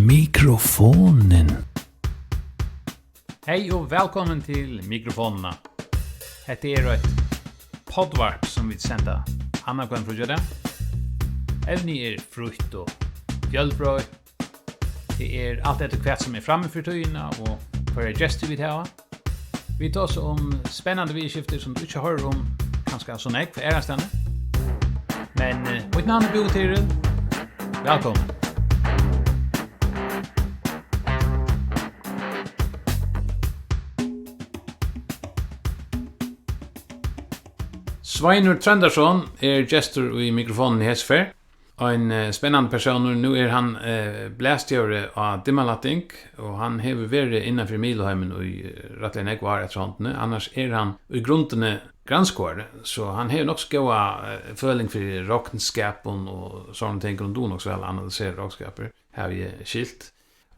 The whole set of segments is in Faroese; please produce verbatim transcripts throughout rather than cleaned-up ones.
Mikrofonin. Hey og vælkomin til Mikrofonina. Hetta er eitt poddvarp sum vit senda annanhvønn fríggjadag. Evnið er frítt og fjølbroytt. Tað er alt eftir hvat sum er frammi fyri tíðina og hvørjar gestir vit hava. Vit tosa um spennandi viðurskifti sum tú ikki hoyrir um kanska so nógv aðrastaðni. Men eh, mítt navn er Búi Tyril. Vælkomin. Sveinur Tróndarson er gestur í Mikrofonini hesa ferð. Ein eh, spennandi persónur. Nú er hann eh, blaðstjóri á Dimmalætting, og hann hevur verið innanfyri miðlaheimin í eh, rættiliga nógv ár eftir hondini. Annars er hann í grundini grannskoðari, so hann hevur nokk so góða eh, føling fyri roknskapum og sovorðnum tingum, og dugir nokk so væl at analysera roknskapir, havi eg skilt.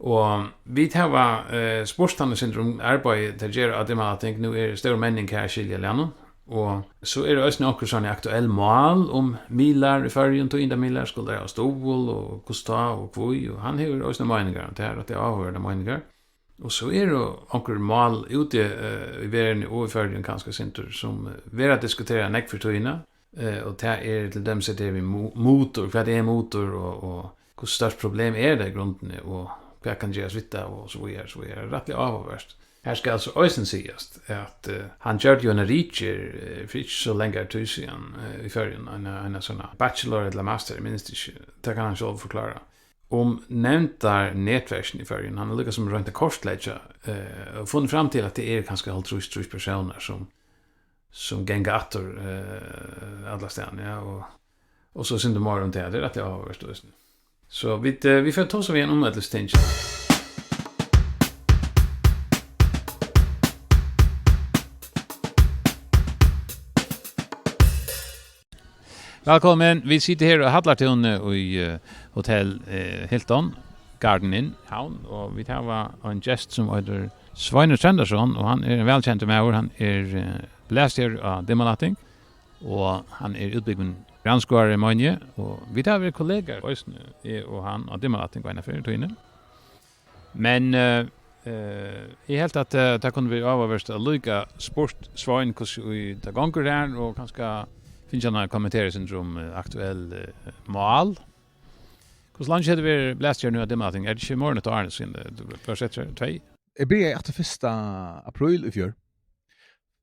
Og vit hava eh, spurt hann eitt sindur um arbeiðið, tey gera á Dimmalætting. Nú er stór menning her, skilji eg, Lena. Og so eru eisini onkur sovorðin aktuell mál um miðlar í Føroyum, tíðindamiðlar, skulu teir hava stuðul og hvussu tá og hví, og hann hevur eisini meiningar um tað, rættiliga áhugaverdar meiningar. Og so eru onkur mál úti eh, í verðini og í Føroyum kanska eitt sindur, sum eh, verða diskuterað nógv fyri tíðina. Eh, og tað er til dømis hetta her við mu- mutur, hvat er mutur, og, og hvussu stórt problem er tað í grundini, og hvat kann gerast við tað, og so víðari, so víðari. Rættiliga áhugavert. Her skal so eisini sigast, at eh, hann gjørdi jo eina ritgerð eh, fyri ikki so langari tíð síðan eh, í Føroyum, eina, eina sovorðna bachelor ella master, eg minnist ikki, tað kann hann sjálvur forklára, um nevndarnetverkini í Føroyum. Hann hevur líkasum roynt at kortleggja eh, og funnið fram til, at tað eru kanska hálvtrýss, trýss persónar, sum sum ganga aftur eh, allastaðni, ja, og, og so eitt sindur meira um tað, tað er rættiliga áhugavert eisini. So vit, eh, vit fara at tosa við hann um øll hesi tingini. Vælkomin. Vit sita her á Hallartúni í eh, Hotel eh, Hilton Garden Inn, Havn, og vit hava ein gest sum eitur Sveinur Tróndarson, og hann er ein vælkendur maður. Hann er eh, blaðstjóri á Dimmalætting, og hann er útbúgvin grannskoðari, meini eg, og vit hava verið kollegar eisini, eg og hann, á Dimmalætting eina ferð í tíðini. Men eh, eh, eg helt at eh, tað kundi verið áhugavert at líka spurt Svein hvussu í tað gongur har, og kanska fingið hann at kommentera eitt sindur um eh, aktuell eh, mál. Hvussu leingi hevur tú verið blaðstjóri nú á Dimmalætting? Er tað ikki meira enn eitt ár síðan eh, tú var settur her? Tvey? Eg byrjaði aftur fyrsta apríl í fjør.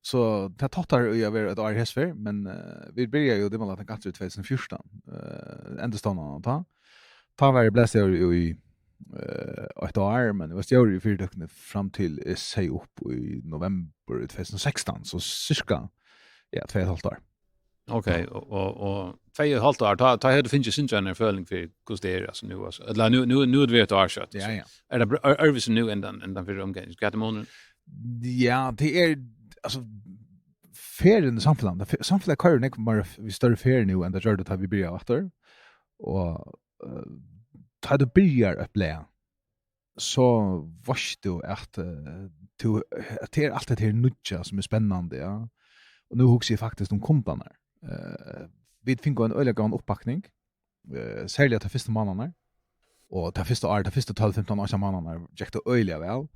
So tað táttar í at vera eitt ár hesa ferð, men eh, vit byrjaðu jú Dimmalætting aftur í tvey túsund og fjúrtan, eh, endurstovnaðu tá. Tá var eg blaðstjóri í eh, eitt ár, men eg var stjóri í fyritøkuni fram til eg segði upp í novembur í tvey túsund og sekstan, so cirka, ja, tvey og eitt hálvt ár. Ok, og, og, og tvey og eitt hálvt ár, tá, tá hevur tú fingið sindur av eini føling fyri hvussu tað er, altso, nú, altso. Ella nú, nú, nú er tað verið eitt ár síðan, ja, so. Ja. Er tað br- ø- øðrvísi nú enn tann, enn tann fyrra umgangin? Hvat er munurin? Ja, tað er, altso, ferðin í samfelagnum. Fe- Samfelagið koyrir nógv meira f- við størri ferð nú enn tað gjørdi, tá vit byrjaðu aftur. Og eh, tá tú byrjar eitt blað, so veitst tú at eh, tú, at tað er alt hetta her nýggja sum er spennandi, ja. Og nú hugsi eg faktiskt um kundarnar. Eh, vit fingu ein øgiliga góðan uppbakning, eh, serliga tey fyrstu mánaðirnar. Og tað fyrsta ár, tað fyrstu tólv, fimtan, átjan mánaðirnar gekk tað øgiliga væl.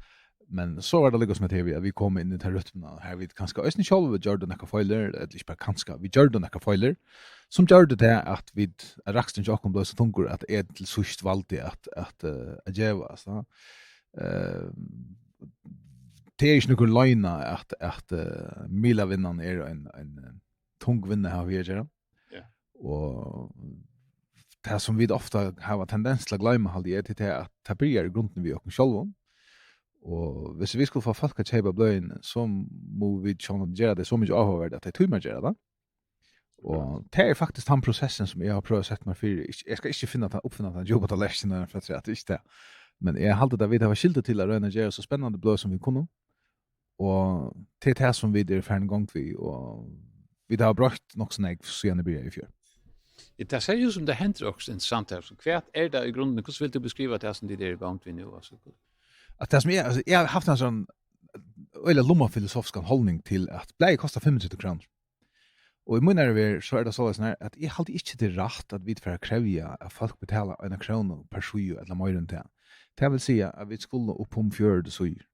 Men so var tað líka sum at her við, at vit komu inn í ta rytmuna, har vit kanska eisini sjálvi gjørdu nakrar feilir, ella ikki bara kanska, vit gjørdu nakrar feilir, sum gjørdu tað at vit, at raksturin hjá okkum bleiv so tungur, at eg til síðst valdi at, at, eh, at geva, altso. Eh, tað er ikki nøkur loyna, at, at eh, miðlavinnan er ein, ein eh, tung vinna her við at gera. Ja. Og tað sum vit ofta hava tendens til at gloyma, haldi eg, er tað, at tað byrjar í grundini við okkum sjálvum. Og viss vit skulu fáa fólk at keypa bløðini, so mugu vit sjálvandi gera tey so mikið áhugaverd, at tey tíma at gera tað. Og tað er faktiskt tann prosessin, sum eg havi prøvað at sett mær fyri. Ikki- Eg skal ikki finna tann, uppfinna tann djúpa tallerkin, for at siga at tað er ikki tað. Men eg haldi, at vit hava skyldu til at royna at gera so spennandi bløð, sum vit kunnu. Og tað er tað, sum vit eru farin í gongd við, og vit hava broytt nokk so nógv, síðan eg byrjaði í fjør. Ja, tað sær út sum tað hendir okkurt interessant her. So hvat er tað í grundini? Hvussu vilt tú beskriva tað, sum tit eru í gongd við nú? Altso, At tað, sum eg, altso, eg havi havt ein sovorðnan øgiliga lummafilosofiskan holdning til, at blaðið kostar fimmogtretivu krónur. Og í mínari verð, so er tað soleiðis her, at eg haldi ikki, tað er rætt, at vit fara at krevja, at fólk betala eina krónu per síðu ella meira enn tað. Tað vil siga, at vit skulu upp um fjøruti síður.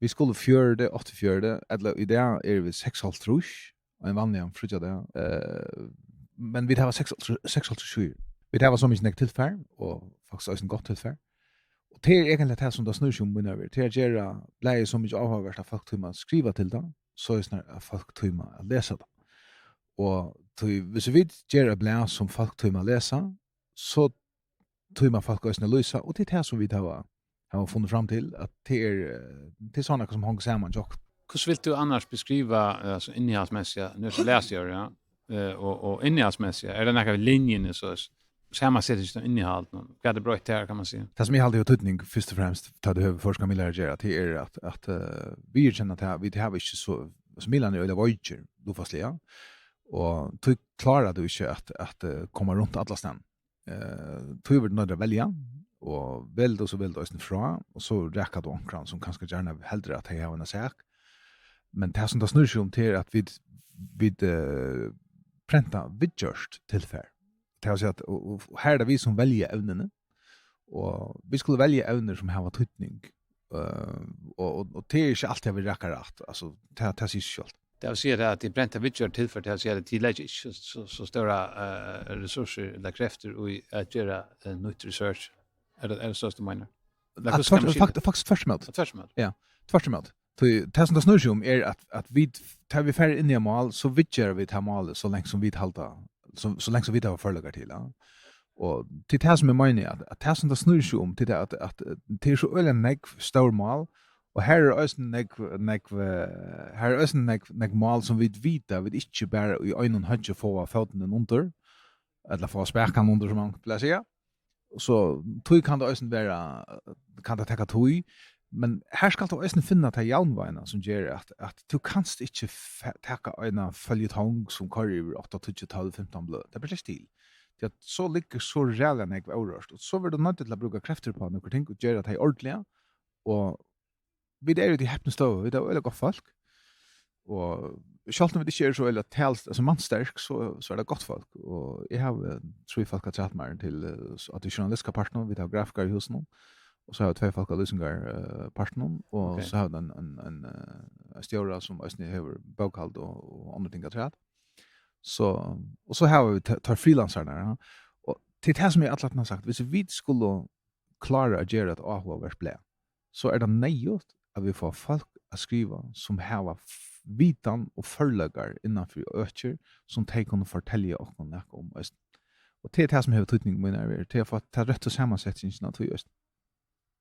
Vit skulu fjøruti, áttaogfjøruti, ella í dag eru vit seksoghálvtrýss, ein vanligan fríggjadag. Eh, men vit hava seksoghálvtrýss, seksoghálvtrýss síður. Vit hava so mikið nógv tilfar, og faktiskt eisini gott tilfar. Og tað er eigentliga tað, sum tað snýr seg um, mínar vegir. Tað er at gera blaðið so mikið áhugavert, at fólk tíma at skriva til tað, soleiðis at fólk tíma at lesa tað. Og tí, hvis vit gera eitt blað, sum fólk tíma at lesa, so tíma fólk eisini at lýsa, og tað er tað, sum vit hava, hava funnið fram til, at tað er, eh, tað er sovorðið, sum hongur saman, Jock. Hvussu vilt tú annars beskriva, eh, altso, innihaldsmessigt, nú er tað lesið, ja, eh, og, og innihaldsmessigt, er tað nakað við linjuni, so s-, samanseting av innihaldinum, hvat er broytt her, kann man siga? Tað, sum eg haldi hevur týdning, fyrst og fremst, tá tú hevur føroyskar miðlar at gera, tað er at, at, eh, viðurkenna tað, vit hava ikki so, altso, miðlarnir eru øgiliga veikir, lutfalsliga, og tí klárar tú ikki at, at, eh, koma runt allastaðni. Eh, tí verður noydd at velja, og velur tú, so velur tú eisini frá, og so rakar tú onkran, sum kanska gjarna heldur, at tey hava eina sak. Men tað, sum tað snýr seg um, tað er, at vit, vit, eh, prenta viðgjørt tilfar. Tað vil siga, at, og, og her er tað vit, sum velja evnini, og vit skulu velja evnir, sum hava týdning. Eh, og, og, og tað er ikki altíð, at vit raka rætt. Altso, tað, tað sigur seg sjálvt. Tað vil siga, at tit prenta viðgjørt tilfar, tað vil siga, at tit leggja ikki so, so, so stórar, eh, ressourcir ella kreftir í at gera, eh, nýtt research. Er tað, er tað so, sum tú meinar? Ella At hvussu skal tvert, man skilja fakt-, tað? Faktiskt tvørturímóti. At tvørturímóti? Ja, tvørturímóti. Tí tað, sum tað snýr seg um, er, at, at vit, tá vit fara inn í eitt mál, so viðgera vit tað málið, so leingi sum vit halda, so, so leingi sum vit hava førleikar til, ja. Og tað er tað, sum eg meini, at, at tað, sum tað snýr seg um, tað er tað, at, at, eh, tað er so øgiliga nógv stór mál, og her er eisini nógv, nógv, eh, her er eisini nógv, nógv mál, sum vit vita, vit ikki bara í einum høggi fáa fótin undir, ella fáa spakan undir, sum man pleier at siga. So tí kann tað eisini vera, kann tað taka tíð, men her skalt tú eisini finna ta javnvágina, sum ger at, at tú kanst ikki fe-, taka eina føljetong, sum koyrir yvir átta, tíggju, tólv, fimtan bløð. Tað ber ikki til. Tí at so liggur so ræðuliga nógv órørt, og so verður tú noyddur til at brúka kreftir upp á nøkur ting og gera tey ordiliga, og vit eru í tí hepnu støðu, vit hava øgiliga gott fólk, og sjálvt um vit ikki eru so øgiliga tal-, altso, mannsterk, so, so er tað gott fólk, og eg havi, eh, trý fólk afturat mær til, eh, so at í journalistiska partinum, vit hava grafikar í húsinum, og so hava vit tvey fólk á lýsingar, eh, partinum, og Ok. so hava vit ein, ein, ein, eh, ein stjóra, sum eisini hevur bókhald og, og onnur ting afturat. So, og so hava vit te-, teir frilansararnar, ja. Og tað er tað, sum eg alla tíðina har sagt, hvis vit skulu klára at gera eitt áhugavert blað, so er tað neyðugt, at vit fáa fólk at skriva, sum hava f-, vitan og førleikar innan fyri økir, sum tey kunnu fortelja okkum nakað um eisini. Og tað er tað, sum hevur týdning, mínar vegir, tað er at fáa ta røttu samansetingina av tí eisini.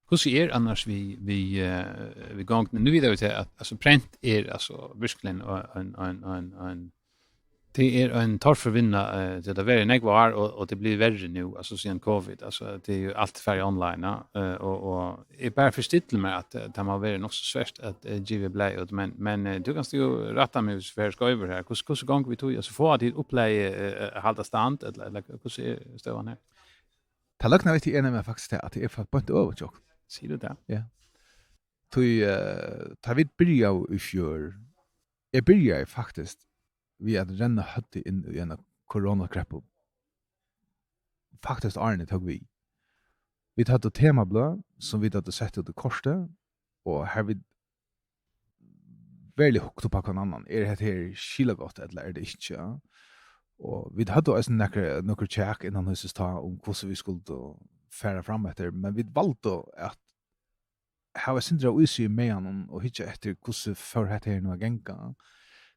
Hvussu er annars við, við, eh, við gongdini? Nú vita vit at, altso, prent er, altso, virkuliga ein, ein, ein, ein, ein, tað er ein torfør vinna, eh, tað hevur verið nógv ár, og, og tað blívur verri nú, altso, síðan covid, altso, tað er jú alt farið online, ja, eh, og, og eg bara forstilli mær, at, eh, tað má vera nokk so svært at, eh, geva blaðið út, men, men, eh, tú kanst jú rætta meg, hvis eg fari skeivur her. Hvussu, hvussu gongur við tí? Altso, fáa tit upplagið, eh, eh, halda stand, ella, ella hvussu er støðan her? Tað løgna vit, eg nevni faktiskt tað, at tað er fa-, beint øvugt, Jock. Sigur tú tað? Ja. Tí, eh, tá vit byrjaðu í fjør, eg byrjaði faktiskt við at renna høvdið inn í eina koronakreppu. Faktiskt áðrenn eg tók við. Vit høvdu temabløð, sum vit høvdu sett út í kortið, og har vit veruliga hugt upp á hvønn annan. Er hetta her skilagott, ella er tað ikki, ja? Og vit høvdu eisini nakrar, nøkur kjak innanhýsis tá um hvussu vit skuldu fara fram eftir, men vit valdu at hava eitt sindur av ísi í maganum og hyggja eftir, hvussu fór hetta her nú at ganga?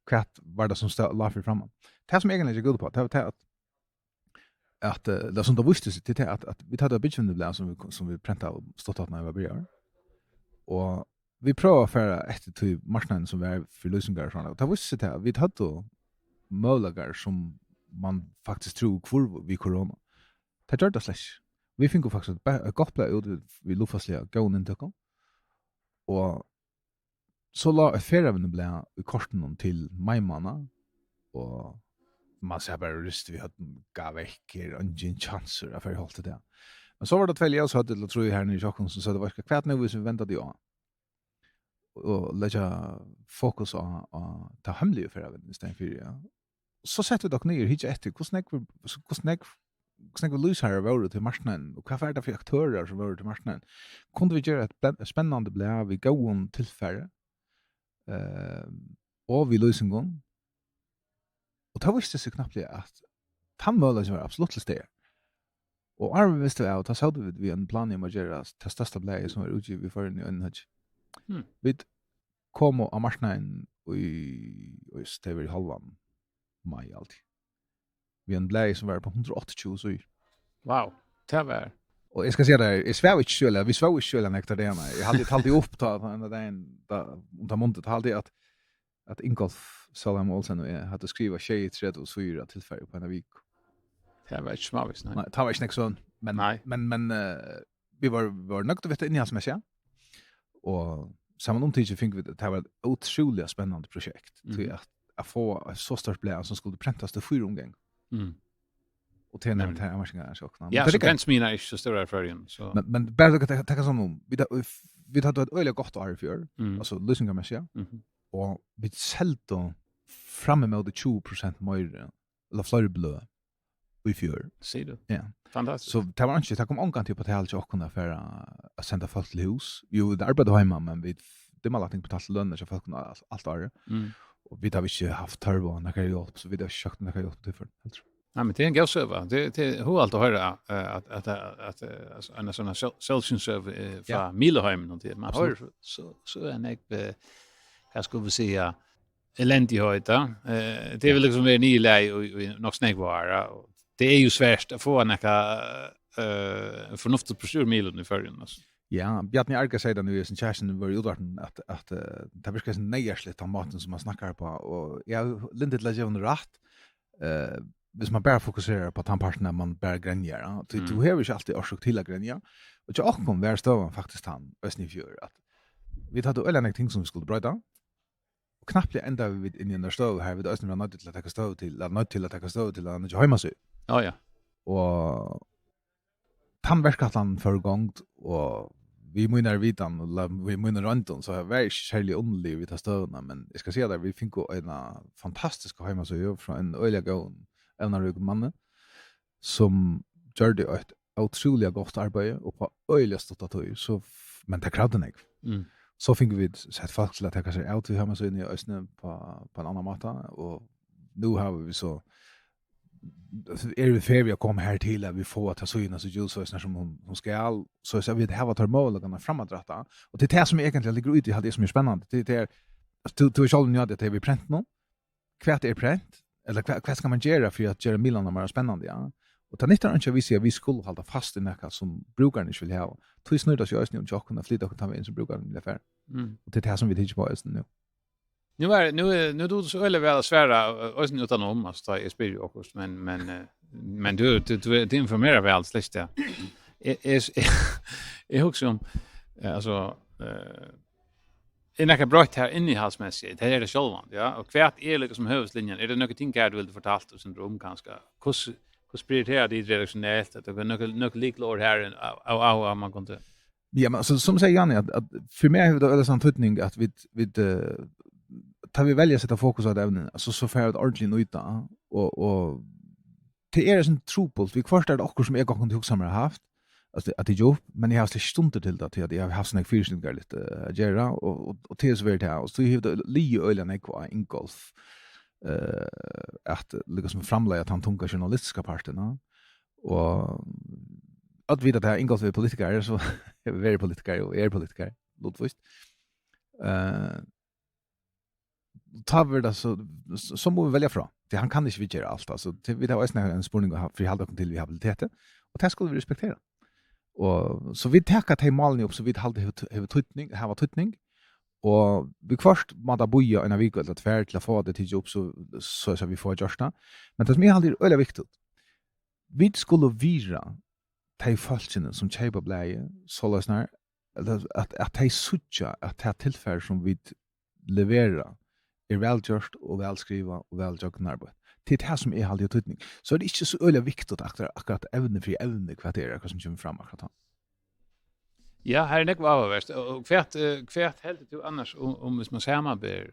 Hvat var tað, sum stó-, lá fyri framman? Tað, sum eigentliga gekk út uppá, tað var tað, at, at, eh, tað, sum tað vísti seg, tað er tað, at, at vit høvdu eitt byggivinnublað, sum vit, sum vit prentaðu stutt aftan á eg var byrjaður. Og vit prøvaðu at fara eftir tí marknaðinum, sum var fyri lýsingar og sovorðið. Og tað vísti seg tað, at vit høvdu møguleikar, sum man faktiskt trúði hvurvu við korona. Tað gjørdi tað slett ikki. Vit fingu faktiskt eitt ba-, eitt gott blað út við, við lutfalsliga góðum inntøkum. Og so lá eitt ferðavinnublað í kortunum til maimánað, og man sær bara rist við høvdinum, gav vekk, her er eingin kjansur at fara í holt til tað. Men so var tað tvey ljóshøvd ella trý her niðri í Sjókkum, sum søgdu: "Veitst hvat, nú, hvis vit venda tí á og leggja fokus á, á ta heimligu ferðavinnuna í staðin fyri, ja." So settu vit okkum niður, hyggja eftir, hvussu nógv, hvussu nógv Hvussu nógvir lýsarar vóru til marknaðin, og hvat var tað fyri aktørar, sum vóru til marknaðin? Kundu vit gera eitt spen-, spennandi blað við góðum tilfari, eh, og við lýsingum? Og tá vísti seg knappliga, at tann møguleikin var absolutt til staðar. Og áðrenn vit vistu av, tá sótu vit við einum plani um at gera tað størsta blaðið, sum var útgivið í Føroyum í einum høggi. Hmm. Vit komu á marknaðin í, í, tað var í hálvan mai, altíð. Við einum blaði, sum var upp á hundrað og áttaogtjúgu síður. Vá, tað var. Og eg skal siga tær, eg svav ikki so øgiliga, vit svóvu ikki so øgiliga nógv teir dagarnar. Eg haldi, eg taldi upp, tá, tá, ein dagin, tá, um tað mundið, tá haldi eg, at, at Ingolf Sólheim Olsen og eg høvdu skrivað sjeyogtretivu síður av tilfari upp á eina viku. Tað var ikki smávegis, nei. Nei, tað var ikki nógv so, men, Nei. men, men, eh, vit vóru, vóru nøgd við tað innihaldismessiga. Og samanumtikið fingu vit, tað var eitt ótrúliga spennandi prosjekt, tí Mhm. at, at fáa eitt so stórt blað, sum skuldi prentast í fýra umgang. Mm. Og tað nevnir Nemliga. tað, amerkingar er sjokk. Men Ja, tað so er prentmiðlarnir eru ikki so stórir í Føroyum, so Men, men bara taka, taka, taka sånn um, vit, vit høvdu eitt øgiliga gott ár í fjør, Mm. altso lýsingarmessiga, Mhm. og vit seldu fram ímóti tjúgu prosent meira, ella fleiri bløð í fjør. Sigur tú? Ja. Fantastiskt. So tað var ikki, tað kom ongantíð upp á tal hjá okkum at fara at senda fólk til hús. Jú, vit arbeiddu heima, men vit dimmalætting betalt lønina hjá fólkum alt, alt árið. Mm. Og vit hava ikki havt tørv á nakra hjálp, so vit hava ikki søkt nakra hjálp til før, heldur. Nei, men tað er ein góð søga. Tað, tað er hugaligt at hoyra, eh, at, at, at, at, eh, altso, ein sånn sjálv-, sjálvsynssøga, eh, frá Ja. miðlaheiminum til. Man Absolutt. hoyrir so, so, so er nógv, eh, hvat skal vit siga, elendigheit, ja. Eh, tað er vel liksom verið niðurlag í, í nokk so nógv ár, ja, og tað er jú svært at fáa nakað, eh, fornuftigt burtur úr miðlunum í Føroyum, altso. Ja, Bjarni Arga segði tað nú í hesum kjæstin, var í útvarpinum, at, at, eh, tað virkar so neyðarsligt, tann mátin sum man snakkar uppá, og eg havi lyndi til at geva honum rætt, eh, hvis man bara fokuserar uppá tann partin, at man bara grenjar, ja. Tú, Mm. tú hevur ikki altíð orsøk til at grenja, og hjá okkum var støðan faktiskt tann, eisini í fjør, at vit høvdu øgiliga nógv ting sum vit skuldu broyta, og knappliga endaðu vit inn í eina støðu, har vit eisini vóru noydd til at taka støðu til, ella noydd til at taka støðu til eina nýggja heimasíðu. Ja, ja. Og tann verkætlanin fór í gongd, og við mínari vitan, ella við mínum royndum, so var eg ikki serliga undarligur við ta støðuna, men eg skal siga tær, vit fingu eina fantastiska heimasíðu frá einum øgiliga góðum, evnaríkum manni, sum gjørdi eitt ótrúliga gott arbeiði og upp á øgiliga stutta tíð, so f-, men tað kravdi nógv. Mm. So fingu vit sett fólk til at taka sær av tí heimasíðuni eisini á, á ein annan máta, og nú hava vit so, eru vit í ferð við at koma har til, at vit fáa ta síðuna so djús eisini sum hon, hon skal, so at vit hava tær møguleikarnar framaftur, og tað er tað sum eigentliga liggur í tí, haldi eg, sum er spennandi. Tað, tað er, altso, tú, tú er sjálv inn í at tað er við prentinum, hvat er prent, ella hvat, hvat skal man gera fyri at gera miðlarnar meira spennandi, ja? Og tað nyttar einki, at vit siga, at vit skulu halda fast í nakað sum brúkarin ikki vil hava. Tí snýr tað seg eisini um hjá okkum at flyta okkum tann vegin sum brúkarin vil fara. Mm. Og tað er tað sum vit hyggja uppá eisini nú. Nú er, nú er, nú er tú so øgiliga væl at svara, eh, eisini uttanum, altso, tá eg spyrji okkurt, men, men, eh, men tú, tú, tú, tú informerar væl, slett, ja. Eg, eg, eg, eg hugsi um, eh, altso, eh, er nakað broytt her innihaldsmessigt? Tað er tað sjálvandi, ja. Og hvat er líkasum høvuðslinjan? Er tað nøkur ting her, tú vildi fortalt oss um, kanska? Hvussu, hvussu prioriterar tit redaktionelt? At tað er nøkur, nøkur lykilorð her, av, av, av, av man kundi Ja, men altso, sum eg sigi, Janni, at, at fyri meg hevur tað øgiliga stóran týdning, at vit, vit, eh, tá vit velja at seta fokus á eitt evni, altso, so fara vit ordiliga inn í tað, og, og tað er eitt sindur trupult. Viðhvørt er tað okkurt sum eg gott kundi hugsað mær at havt, at, at tikið upp, men eg havi slett ikki stundir til tað, tí at eg havi havt so nógv fyristillingar, eh, at gera, og, og, og tað er so verið tað, og so hevur tað ligið øgiliga nógv á Ingolf, eh, at líkasum framleiða tann tunga journalistiska partin, ja. Og øll vita, at Ingolf er politikari, so hevur verið politikari og er politikari, lutvíst. Eh, tá verður tað so, so, so mugu vit velja frá. Tí hann kann ikki viðgera alt, altso. Tí vit hava eisini ein spurning at ha-, fyri halda okkum til við habiliteti, og tað skulu vit respektera. Og so vit taka tey málini upp, sum vit halda hevur t-, hevur týdning, hava týdning, og viðhvørt má tað bíða eina viku ella tvær til at fáa tað tikið upp, so, so, so vit fáa gjørt tað. Men tað sum eg haldi er øgiliga viktigt, vit skulu virða tey fólkini, sum keypa blaðið, soleiðis nær, at, at, at tey síggja, at tað tilfar, sum vit levera, er væl gjørt og væl skrivað og væl gjøgnumarbeitt. Tað er tað, sum eg haldi hevur týdning. So er tað ikki so øgiliga viktigt akkurat, akkurat evni fyri evni, hvat tað er, hvat sum kemur fram akkurat tá. Ja, her er nógv áhugavert. Og, og hvat, eh, hvat heldur tú annars um, um, hvis man samanber,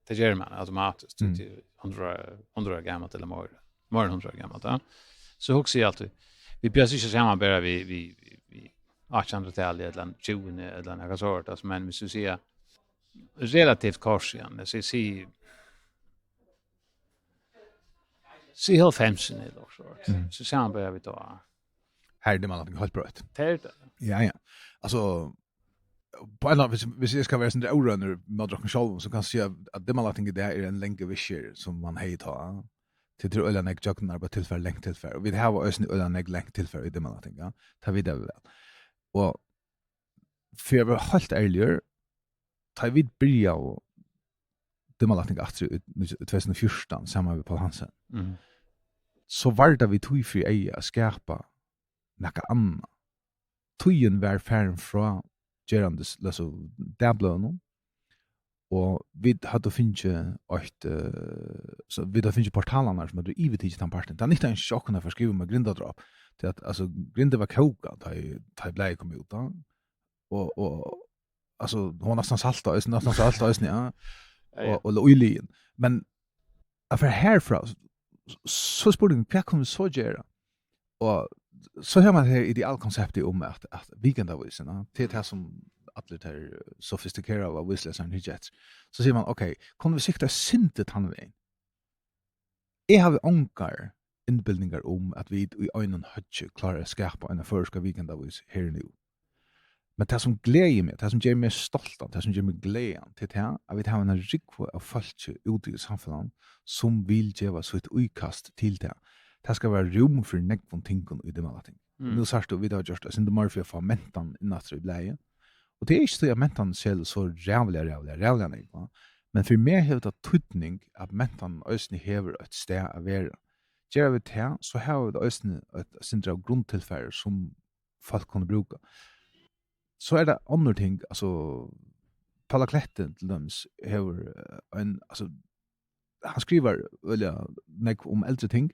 tað ger man automatiskt, Mm. til hundrað, hundrað ára gamalt ella meira. Meira enn hundrað ára gamalt, ja. So hugsi eg altíð, vit behøva ikki at samanbera við, við, við, við átjanhundraðtalið ella tjúguni ella nakað sovorðið, altso, men viss vit siga relativt kort síðan, so eg sigi, sig hálvfemsini ella okkurt sovorðið, Mm. so samanbera vit tá. Her er dimmalætting heilt broytt. Tað er tað. Ja, ja. Altso, på en eller annen, viss, viss eg skal vera sovorðin órógvur við okkum sjálvum, so kann eg siga at dimmalætting í dag er ein langur vissur, sum man hevði tá. Tí tað er øgiliga nógv gjøgnumarbeitt tilfar, langt tilfar. Og vit hava eisini øgiliga nógv langt tilfar í dimmalætting, ja. Tað vita vit væl. Og fyri at vera heilt ærligur, tá vit byrjaðu dimmalætting aftur í, í tvey túsund og fjúrtan, saman við Poul Hansen, Mhm. so var tað við tí fyri eyga at skapa nakað annað. Tíðin var farin frá gerandis, altso, dagbløðunum, og vit høvdu fingið eitt, eh, so vit høvdu fingið portalarnar, sum høvdu yvirtikið tann partin. Tað nyttar ikki okkum at fara at skriva um eitt grindadráp, tí at, altso, grindin var kókað, tá ið, tá ið blaðið kom út, tá. Og, og, altso, hon var næstan saltað eisini, næstan saltað eisini, ja. Ja, ja. Og, og, og íliðin. Men at fara herfrá, so, so spurningurin, hvat kunnu vit so gera? Og so hevur man her idealkonseptið um at, at weekendavísina, tað er tað sum allir teir sofistikeraðu avíslesararnir hyggja eftir. So sigur man, ok, kunnu vit sikta eitt sindur tann vegin? Eg havi ongar innbildingar um, at vit í einum høggi klára at skapa eina føroyska weekendavís her og nú. Men tað, sum gleðir meg, tað, sum ger meg stoltan, tað, sum ger meg glaðan, tað er tað, at vit hava eina rúgvu av fólki úti í samfelagnum, sum vil geva sítt íkast til tað. Tað skal vera rúm fyri nógvum tingum í dimmalætting. Mm. Nú sært tú, vit hava gjørt eitt sindur meira fyri at fáa mentan inn aftur í blaðið. Og tað er ikki tí, at mentan selur so ræðuliga, ræðuliga, ræðuliga nógv, va? Men fyri meg hevur tað týdning, at mentan eisini hevur eitt stað at vera. Gera vit tað, so hava vit eisini eitt sindur av grundtilfari, sum fólk kunnu brúka. So er tað onnur ting, altso, Palla Kletti til dømis hevur, eh, ein, altso, hann skrivar øgiliga nógv um eldri ting,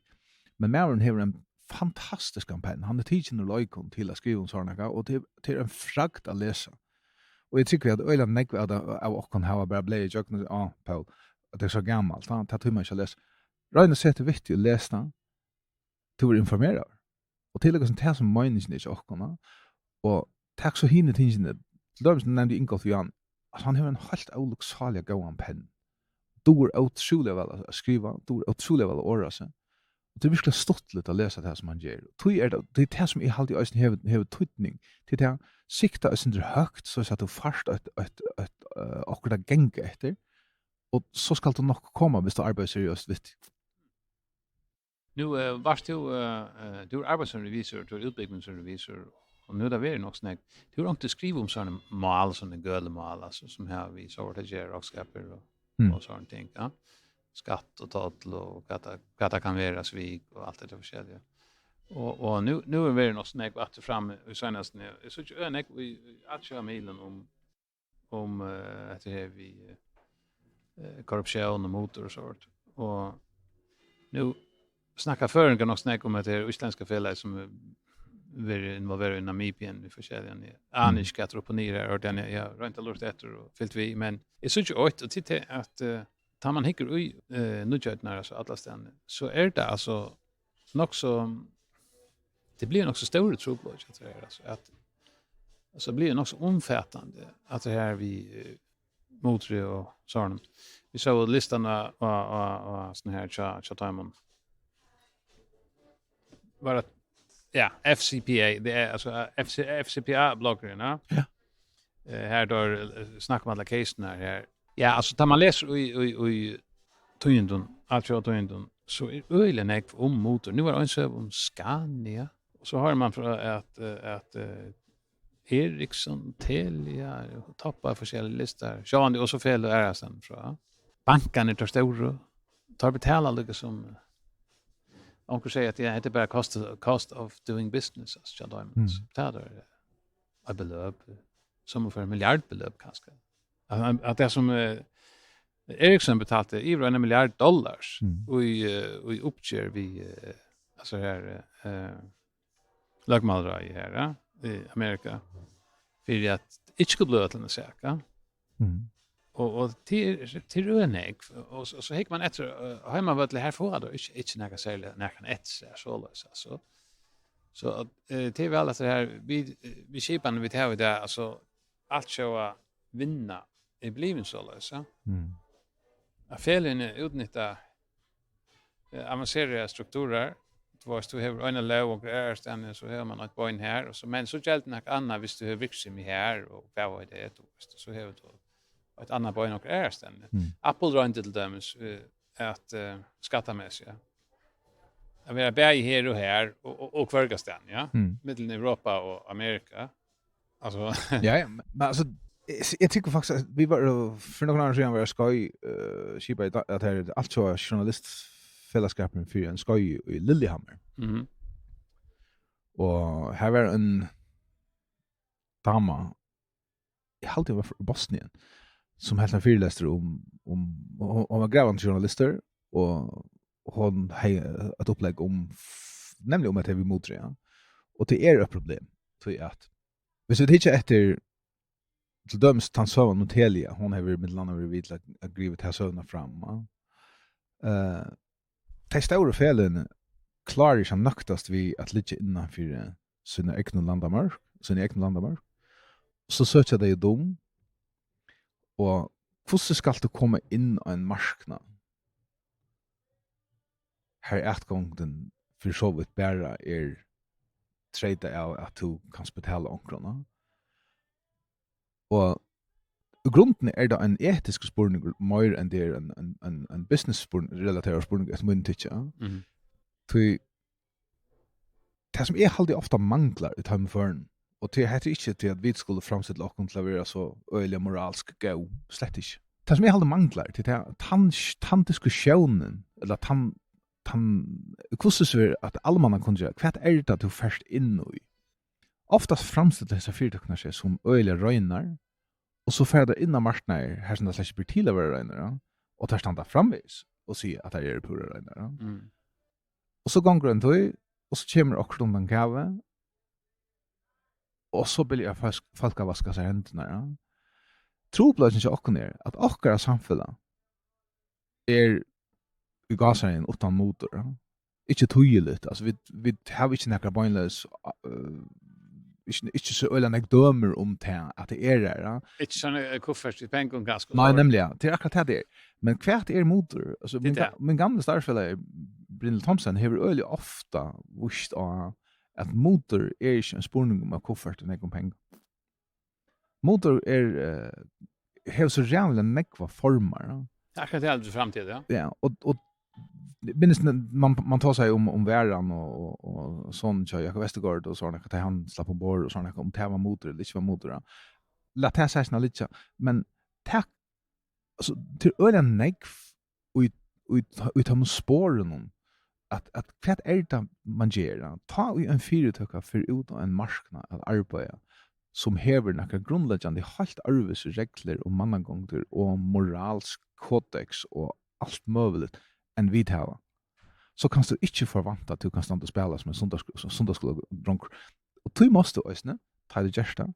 men maðurin hevur ein fantastiskan penn. Hann er tikin úr leikum til at skriva um sovorðið nakað, og tað er, tað er ein fragd at lesa. Og eg trúgvi, at øgiliga nógv av, av okkum hava bara blaðað ígjøgnum, á, Pól, at tað er so gamalt, tá, tað tímir man ikki at lesa. Royn at seta teg við tí og les tað. Tú verður informeraður. Og tað er líka sum tað, sum meiningin er hjá okkum, va? Og tak so hini tingini. Til dømis nevndi Ingolf Jan, at hann hevur ein heilt ólukksáliga góðan penn. Dugir ótrúliga væl at, at skriva, dugir ótrúliga væl at orða seg. Og tað er virkuliga stuttligt at lesa tað, sum hann ger. Tí er tað, tað er tað, sum eg haldi eisini hevur, hevur týdning. Tað er tað, sikta eitt sindur høgt, so at tú fært eitt, eitt, eitt, eh, okkurt at ganga eftir. Og so skalt tú nokk koma, viss tú arbeiðir seriøst við tí. Nú, eh, vart tú, eh, eh, tú ert arbeitt sum revisor, tú ert útbúgvin sum revisor, og nú er tað verið nokk so nógv. Tú hevur onkuntíð skrivað um sovorðin mál, sovorðin gøl mál, altso, sum hava við sovorðið at gera, roknskapir og, Mm. og sovorðin ting, ja. Skatt og toll og hvat tað, hvat tað kann vera, svik og alt tað forskelliga. Og, og nú, nú er verið nokk so nógv aftur fram í seinast, eg síggi øgiliga nógv í, í aðgerðarmiðlum um um, eh, hetta her við, eh, korruptión og mutur og sovorðið. Og nú snakka føroyingar nokk so nógv um hetta her íslendska felagið, sum er verið involverað í Namibia í forskelligum. Eg ani Mm. ikki, hvat er upp og niður her, og eg havi roynt at lurta eftir og fylgt við, men eg síggi eitt, og tað er at, eh, tá man hyggur í, eh, nýggjarnar, altso allastaðni, so er tað altso nokk so, tað blívur nokk so stórur trupulleiki, at tað er, altso, at, altso, blívur nokk so umfatandi, at tað her við, eh, mutri og sovorðnum. Vit sóu listan á, á, á, á sovorðnum her hjá, hjá teimum. Bara, ja, F C P A, tað er, altso, F C, F C P A-bloggurin, ja. Ja. Eh, her er, eh, snakk um allar casernar her. Ja, altso, tá man lesur í, í, í tíðindum, altjóða tíðindum, so er øgiliga nógv um mutur. Nú er ein søga um Scania, og so hoyrir man frá at, eh, at, eh, Ericsson, Telia, toppar forskelligar listar. Sjálvandi, og so feløg aðrastaðni frá. Bankarnir, teir stóru, teir betala líka sum, onkur sigur at, ja, hetta er bara cost, cost of doing business, altso, hjá teimum. Mm. Tað er eitt beløp, sum er milliardbeløp, kanska. At, at tað sum, eh, Ericsson betaldi yvir ein milliard dollars Mm. í, eh, í uppgerð við, eh, altso her, eh, løgmálaráðið her, ja, í Amerika, fyri at ikki skuldi blíva til eina sak, ja. Mm. Og, og til, til øðrum, og, og, og so hyggur man eftir, uh, heimavølli, her fáa teir ikki, ikki nakað serligt, nakað eftir seg, soleiðis, altso. So, uh, til vel at her, við, við skipan, vit hava í dag, altso, alt sjó at vinna er blivin soleiðis, ja. Mm. At feløgini útnytta eh, avanseraðar strukturar. Tú veist, tú hevur eina lóg og greiðar standi, so hevur man eitt bein her, og so, men so geldur nakað annað, viss tú hevur virksemi her, og hvat veit eg, tú veist, so hevur tú eitt annað bein og greiðar standi. Mm. Apple royndi til dømis, eh, at, eh, skattamessigt, ja. At vera bæði her og her, og, og, og hvørgastaðni, ja. Mm. Millum Europa og Amerika. Altso, ja, ja, men, men altso, eg, eg tykki faktiskt, at vit vóru, fyri nøkrum árum síðan vóru vit á Skeiv, eh, skipaði í da-, at her, altso, journalistfelagsskapurin fyri ein skeið í Lillehammer. Mhm. Og her var ein dama, eg haldi, hon var frá Bosnien, sum helt ein fyrilestur um, um, hon, hon var gravandi journalistur, og hon hevði eitt upplegg um, f-, nevniliga um at tað við mutur, ja. Og tað er eitt problem, tí at, viss vit hyggja eftir, til dømis tann søgan um Telia, hon hevur millum annað verið við til at, at grava ta søguna fram, ja. Eh, tey stóru feløgini klára ikki at nøktast við at liggja innan fyri sína egnu landamørk, síni egnu landamørk. So søkja tey út um, og hvussu skalt tú koma inn á ein marknað, har atgongdin fyri so vítt bara er treytað av, at tú kanst betala onkrum, ja? Og í grundini er tað ein etiskur spurningur, meir enn tað er ein, ein, ein, ein business spurning, relateraður spurningur, eftir mínum tykki, ja. Mhm. Tí tað, sum eg haldi ofta manglar í teimum førum, og tí, hetta er ikki tí, at vit skulu framstilla okkum til at vera so øgiliga moralsk góð, slett ikki. Tað, sum eg haldi manglar, tí tað, tann, tann diskussiónin, ella tann, tann, hvussu so er at almannakunngjøra, hvat er tað, tú fert inn í? Oftast framstilla hesar fyritøkurnar seg sum øgiliga reinar, og so fara tær inn á marknaðir, har sum tað slett ikki ber til at vera reinar, ja, og tær standa framvegis og siga, at tær eru púra reinar, ja. Mm. Og so gongur ein tíð, og so kemur okkurt undan kavi, og so byrja fólk, fólk at vaska sær hendurnar, ja. Trupulleikin hjá okkum er, at okkara samfelag er í gásareygum uttan mutur, ja. Ikki týðiligt, altso, vit, vit hava ikki nakrar beinleiðis, øh, ikki, ikki so øgiliga nógv dømi um tað, at tað er har, ja. Ikki sovorðin, eh, kuffert við pengum, kanska. Nei, nemliga, tað er akkurát tað tað er. Men hvat er mutur? Altso, tað er mín ga-, tað. Mín gamli starvsfelagi, Brynhild Thomsen, hevur øgiliga ofta víst á, at mutur er ikki ein spurningur um at kufferta nógv um pengar. Mutur er, eh, hevur so ræðuliga nógvar formar, ja. Akkurát tað er til framtíð, ja. Ja, og, og minnist, man, man tosar um, um Varðan og, og, og sonin hjá Jakob Vestergaard og sovorðið, at hann slapp umborð og sovorðið, um tað var mutur ella ikki var mutur, ja. Lat tað seinna liggja, men tak, altso, tað er øgiliga nógv í, í, í teimum sporunum, at, at hvat er tað, man ger? Tá ið ein fyritøka fer út á ein marknað at arbeiða, sum hevur nakrar grundleggjandi heilt øðrvísi reglur um mannagongdir og moralsk kodeks og alt møguligt, enn vit hava, so kanst tú ikki forvænta, at tú kanst standa og spæla sum ein sunnudags-, sum sunnudagsskúladrongur. Og tí mást tú eisini, tá tú gert tað,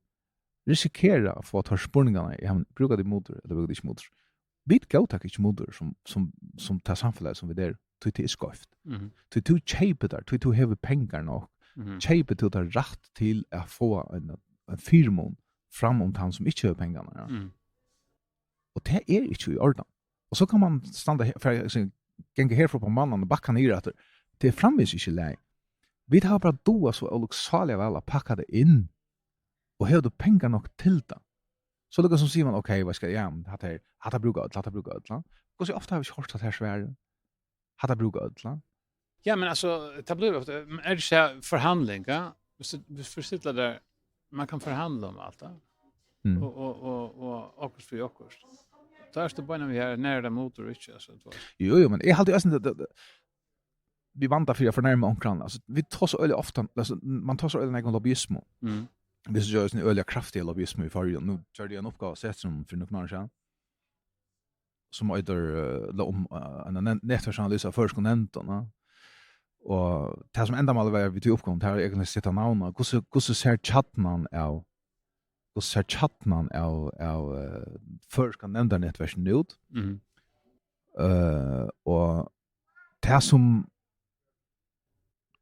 risikera at fáa teir spurningarnar, ja, men brúka tit mutur, ella brúka tit ikki mutur? Vit góðtaka ikki mutur sum, sum, sum tað samfelagið, sum vit eru, tí tað er skeivt. Mhm. Tí tú keypir tær, tí tú hevur pengar nokk, mhm, keypir tú tær rætt til at fáa ein, ein fyrimun fram um tann, sum ikki hevur pengarnar, ja. Mhm. Og tað er ikki í ordan. Og so kann man standa her, fer, so ganga herfrá upp á Mannan og bakka niður aftur. Tað er framvegis ikki í lagi. Vit hava bara dugað so ólukksáliga væl at pakka tað inn. Og hevur tú pengar nokk til tað, so líka sum sigur man, ok, hvat skal, ja, men hatta her, hatta brúka øll, hatta brúka øll, ja. Hvussu ofta hava vit ikki hoyrt hatta her svarið? Hatta brúka øll, ja. Ja, men altso, tað blívur ofta, men er tað ikki forhandling, ja? Viss tú, viss tú stillar tær, man kann forhandla um alt, ja. Mm. Og, og, og, og okkurt fyri okkurt. Tá ert tú beinanvegin her, nær er tað mutur og ikki, altso, tú veist. Jú, jú, men eg haldi eisini, at, at, at vit vanda fyri at fornærma onkran. Altso, vit tosa øgiliga ofta, altso, man tosar øgiliga nógv um lobbyismu. Mm. Vit síggja eisini øgiliga kraftiga lobbyismu í Føroyum. Nú gjørdi eg eina uppgávu á Setrinum fyri nøkrum árum síðan, sum eitur, eh, ella um, eh, eina ne-, netverksanalysu av føroysku nevndunum, ja. Og tað sum endamálið var við tí uppgávuni, tað er eigentliga at seta navn á, hvussu, hvussu sær kjarnan av Hvussu sær kjarnan av, av, eh, føroyska nevndarnetverkinum út? Mhm. Eh, og tað sum,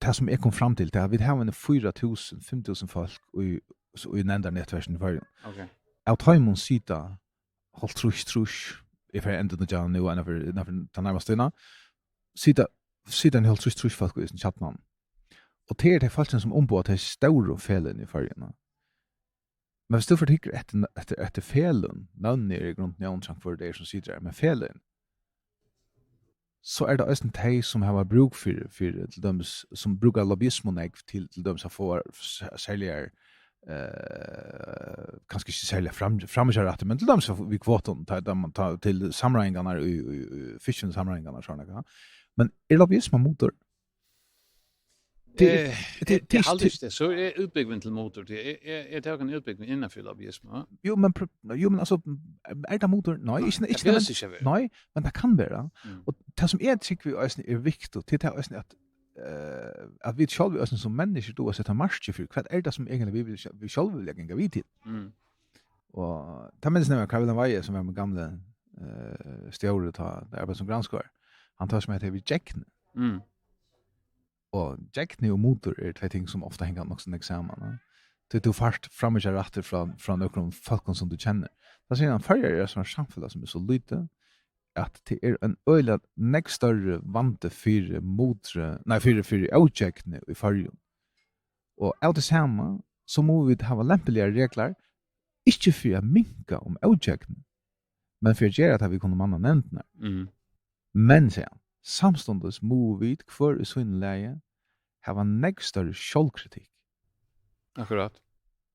tað sum eg kom fram til, tað er, at vit hava eini fýra túsund, fimm túsund fólk í, í nevndarnetverkinum í Føroyum. Ok. Av teimum sita hálvtrýss, trýss, eg fari at endurnýggja hann nú, innan fyri, innan fyri ta nærmastu tíðina, sita, sita eini hálvtrýss, trýss fólk í hesum kjarnanum. Og tað eru tey fólkini, sum umboða tey stóru feløgini í Føroyum. Men viss tú fert og hyggur eftir, eftir, eftir feløgum, nøvnini eru í grundini ónættur, hvør tað er, sum situr har, men feløgini, so eru tað eisini tey, sum hava brúk fyri, fyri, til dømis, sum brúka lobbyismu nógv til, til dømis at fáa s-, serligar, eh, kanska ikki serliga fram-, framíhjárættir, men til dømis við kvotum, tá, tá man, tá, til samráðingarnar í, í, í fiskivinnusamráðingarnar, sovorðið, ja. Men er lobbyisma mútur? Tað er, eh, tað er, tað er, tað er ikki, so er útbúgving til mútur, tað er, er, er tað ein útbúgving innan fyri lobbyismu, ja? Jú, men pro-, jú, men altso, er tað mútur? Nei, nei, ikki, nei, ikki, tað behøvist ikki at vera. Nei, men tað kann vera. Mm. Og tað sum eg trúgvi eisini er viktigt, tað er tað eisini at, eh, at vit sjálv eisini sum menniskju duga at seta markið fyri, hvat er tað sum eigentliga vit vil, vit sjálv vilja ganga við til? Mm. Og tað minnist eg, Karl Wilhelm Weihe, sum var mín gamli, eh, stjóri, tá eg arbeiddi sum grannskoðari. Hann tosaði um tað við gegn. Mm. Og gegni og mútur eru tvey ting, sum ofta hanga nokk so nógv saman, ja. Tí tú fært framíhjárættir frá, frá nøkrum fólkum, sum tú kennir. Tá sigur hann, Føroyar er eitt samfelag, sum er so lítið, at tað er ein øgiliga nógv størri vandi fyri mútri, nei, fyri, fyri ógegni í Føroyum. Og av tí sama, so mugu vit hava lempiligari reglar, ikki fyri at minka um ógegni, men fyri at gera tað, vit kunnu manna nevndirnar. Mm. Men, sigur hann, samstundis mugu vit, hvør í sínum lagi, hava nógv størri sjálvkritikk. Akkurát.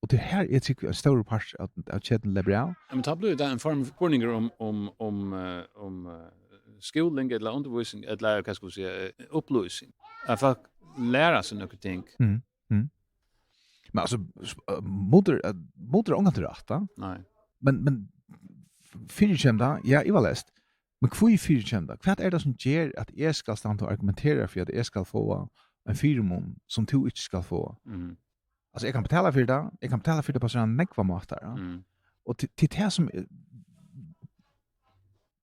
Og tað er her, eg trúgvi, ein stórur partur av, av keðuni leggst av. Ja, men tá blívur tað ein form spurningur um, um, um, eh, um, eh, skúling ella undirvísing, ella, hvat skal man siga, eh, upplýsing. At fólk læra seg nøkur ting. Mm, mm. Men altso, s-, eh, mútur, eh, mútur er ongantíð rætt, tá. Nei. Men, men fyri kemur tað, ja, ivaleyst. Men hví fyri kemur tað? Hvat er tað, sum ger, at eg skal standa og argumentera fyri, at eg skal fáa ein fyrimun, sum tú ikki skal fáa? Mhm. Altso, eg kann betala fyri tað, eg kann betala fyri tað á so nógvar mátar, ja. Mm. Og til, til tað sum er,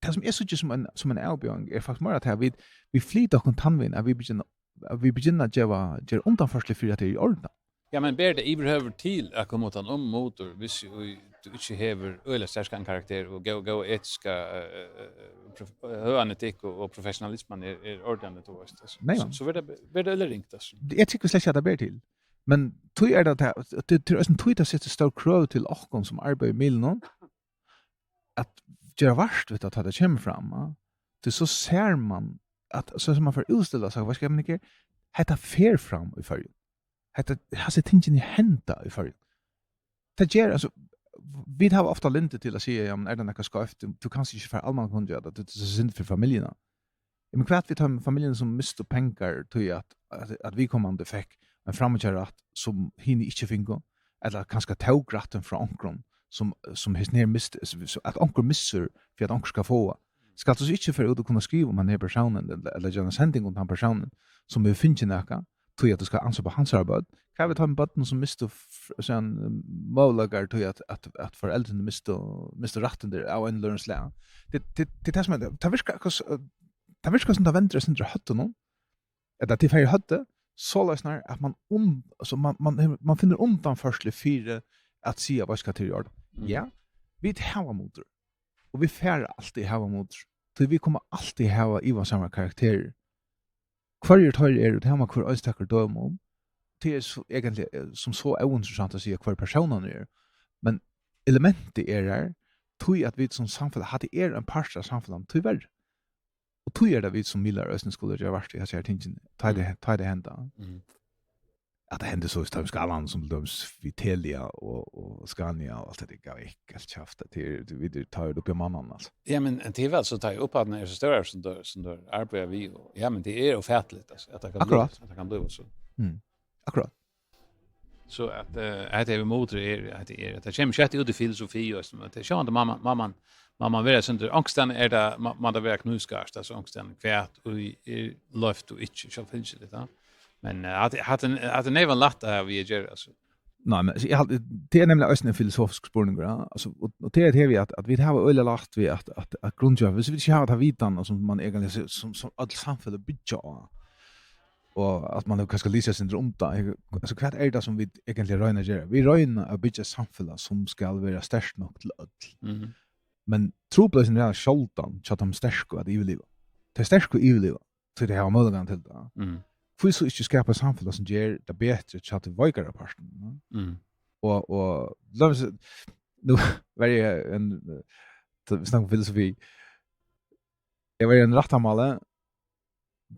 tað sum eg síggi sum ein, sum ein avbjóðing, er faktiskt meira at vit, vit flyta okkum tann vegin, at vit begynna, at vit begynna at geva, gera undanførslur fyri, at tað er í ordan. Ja, men ber tað yvirhøvur til at koma uttan um mútur, viss tú, tú ikki hevur øgiliga sterkan karakter og góð, góð etiska, eh, eh, prof-, høgan etikk og, og professionalisman er, er ordandi, tú veist, altso. Nei, so, ja. So verður tað, verður tað øgiliga ringt, altso. Eg trúgvi slett ikki, at tað ber til. Men tí er tað, at tað, tað, tað er eisini tí, tað setir stór krøv til okkum, sum arbeiða í miðlunum, at gera vart við tað, tá tað kemur fram, ja. Tí so sær man, at, so sum man fer útstilla, so, hvat skal man ikki, hetta fer fram í Føroyum. Hetta, hasi tingini henda í Føroyum. Tað ger, altso, vit hava ofta lyndi til at siga, ja, men er tað nakað skeivt? Tú, tú kanst ikki fara almannakunngjøra tað, tað er so synd fyri familjuna. Men hvat við teimum familjum, sum mistu pengar, tí at, at, at viðkomandi fekk ein framíhjárætt, sum hini ikki fingu, ella kanska tók rættin frá onkrum, sum, sum hesin her misti, so, so at onkur missir, fyri at onkur skal fáa. Skalt tú so ikki fara út og kunna skriva um hann her persónin, ella, ella gera eina sending um hann persónin, sum hevur fingið nakað, tí at tú skal ansa upp á hansara børn? Hvat við teimum børnum, sum mistu f-, síðan, eh, møguleikar, tí at, at, at foreldrini mistu, mistu rættindi av einum ella øðrum slag? Tað, tað, tað er tað sum er, tað virkar, hvussu, eh, tað virkar sum tað vendir eitt sindur á høvdinum, ella tað fer í høvdið, soleiðis nær at man um-, altso, man, man hevur, man finnur undanførslu fyri at siga, veitst hvat, tað er í ordan. Mm. Ja, vit hava mútur. Og vit fara altíð hava mútur. Tí vit koma altíð hava ivasamar karakterir. Hvørjir teir eru, tað hava man hvør einstakur dømi um. Tað er so, eigentliga, eh, sum so óinteressant at siga, hvør persónurin er. Men elementið er her, tí at vit sum samfelag, hatta er ein partur av samfelagnum, tíverri. Og tí er tað, vit sum miðlar eisini skulu gera vart við hasi her tingini, tá er tað, mm, tá er tað henda. Mm. At tað hendir so í stórum skala, sum til dømis við Telia og, og Scania og alt tað, tað gav ikki alt kjaft, at tað er, vit eru, tá er tað uppi á mannanum, altso. Ja, men tað er væl so, tá er upphæddin er so stór, sum tað, sum tað arbeiðir við, og, ja, men tað er ófatiligt, altso, at tað kann blíva, akkurát, at tað kann blíva so. Mm. Akkurát. So at, eh, at tað er við mútur er, at tað er, at tað kemur skjótt út í filosofi og, at tað er sjálvandi, mamma, mamma, mamma vera sindur, onkustaðni er tað, má, má tað vera knívskarpt, altso, onkustaðni, hvat ið er loyvt og ikki, sjálvfylgiliga, ja. Men, eh, at, at, at tað er neyvan lætt at hava við at gera, altso. Nei, men, altso, eg haldi, tað er nemliga eisini ein filosofiskur spurningur, ja. Altso, og, og tað er tað við at, at vit hava øgiliga lætt við at, at, at grundgeva, viss vit ikki hava ta vitan, sum man eigentliga, sum, sum øll samfeløg byggja á, og at man kanska lýsir seg undir um tað, altso, hvat er tað sum vit eigentliga royna at gera? Vit royna at byggja eitt samfelag sum skal vera sterkt nokk til øll. Mhm. Men trupulleikin er sjáldan hjá teimum sterku at yvirliva. Tey sterku yvirliva, tí tey hava møguleikan til tað. Mm. Hví so ikki skapa eitt samfelag sum ger tað betri hjá tí veikara partinum, ja? Mm. Og, og, lat meg s-, nú var eg ein, eh, tá vit snakka um filosofi, eg var í einum rættarmáli,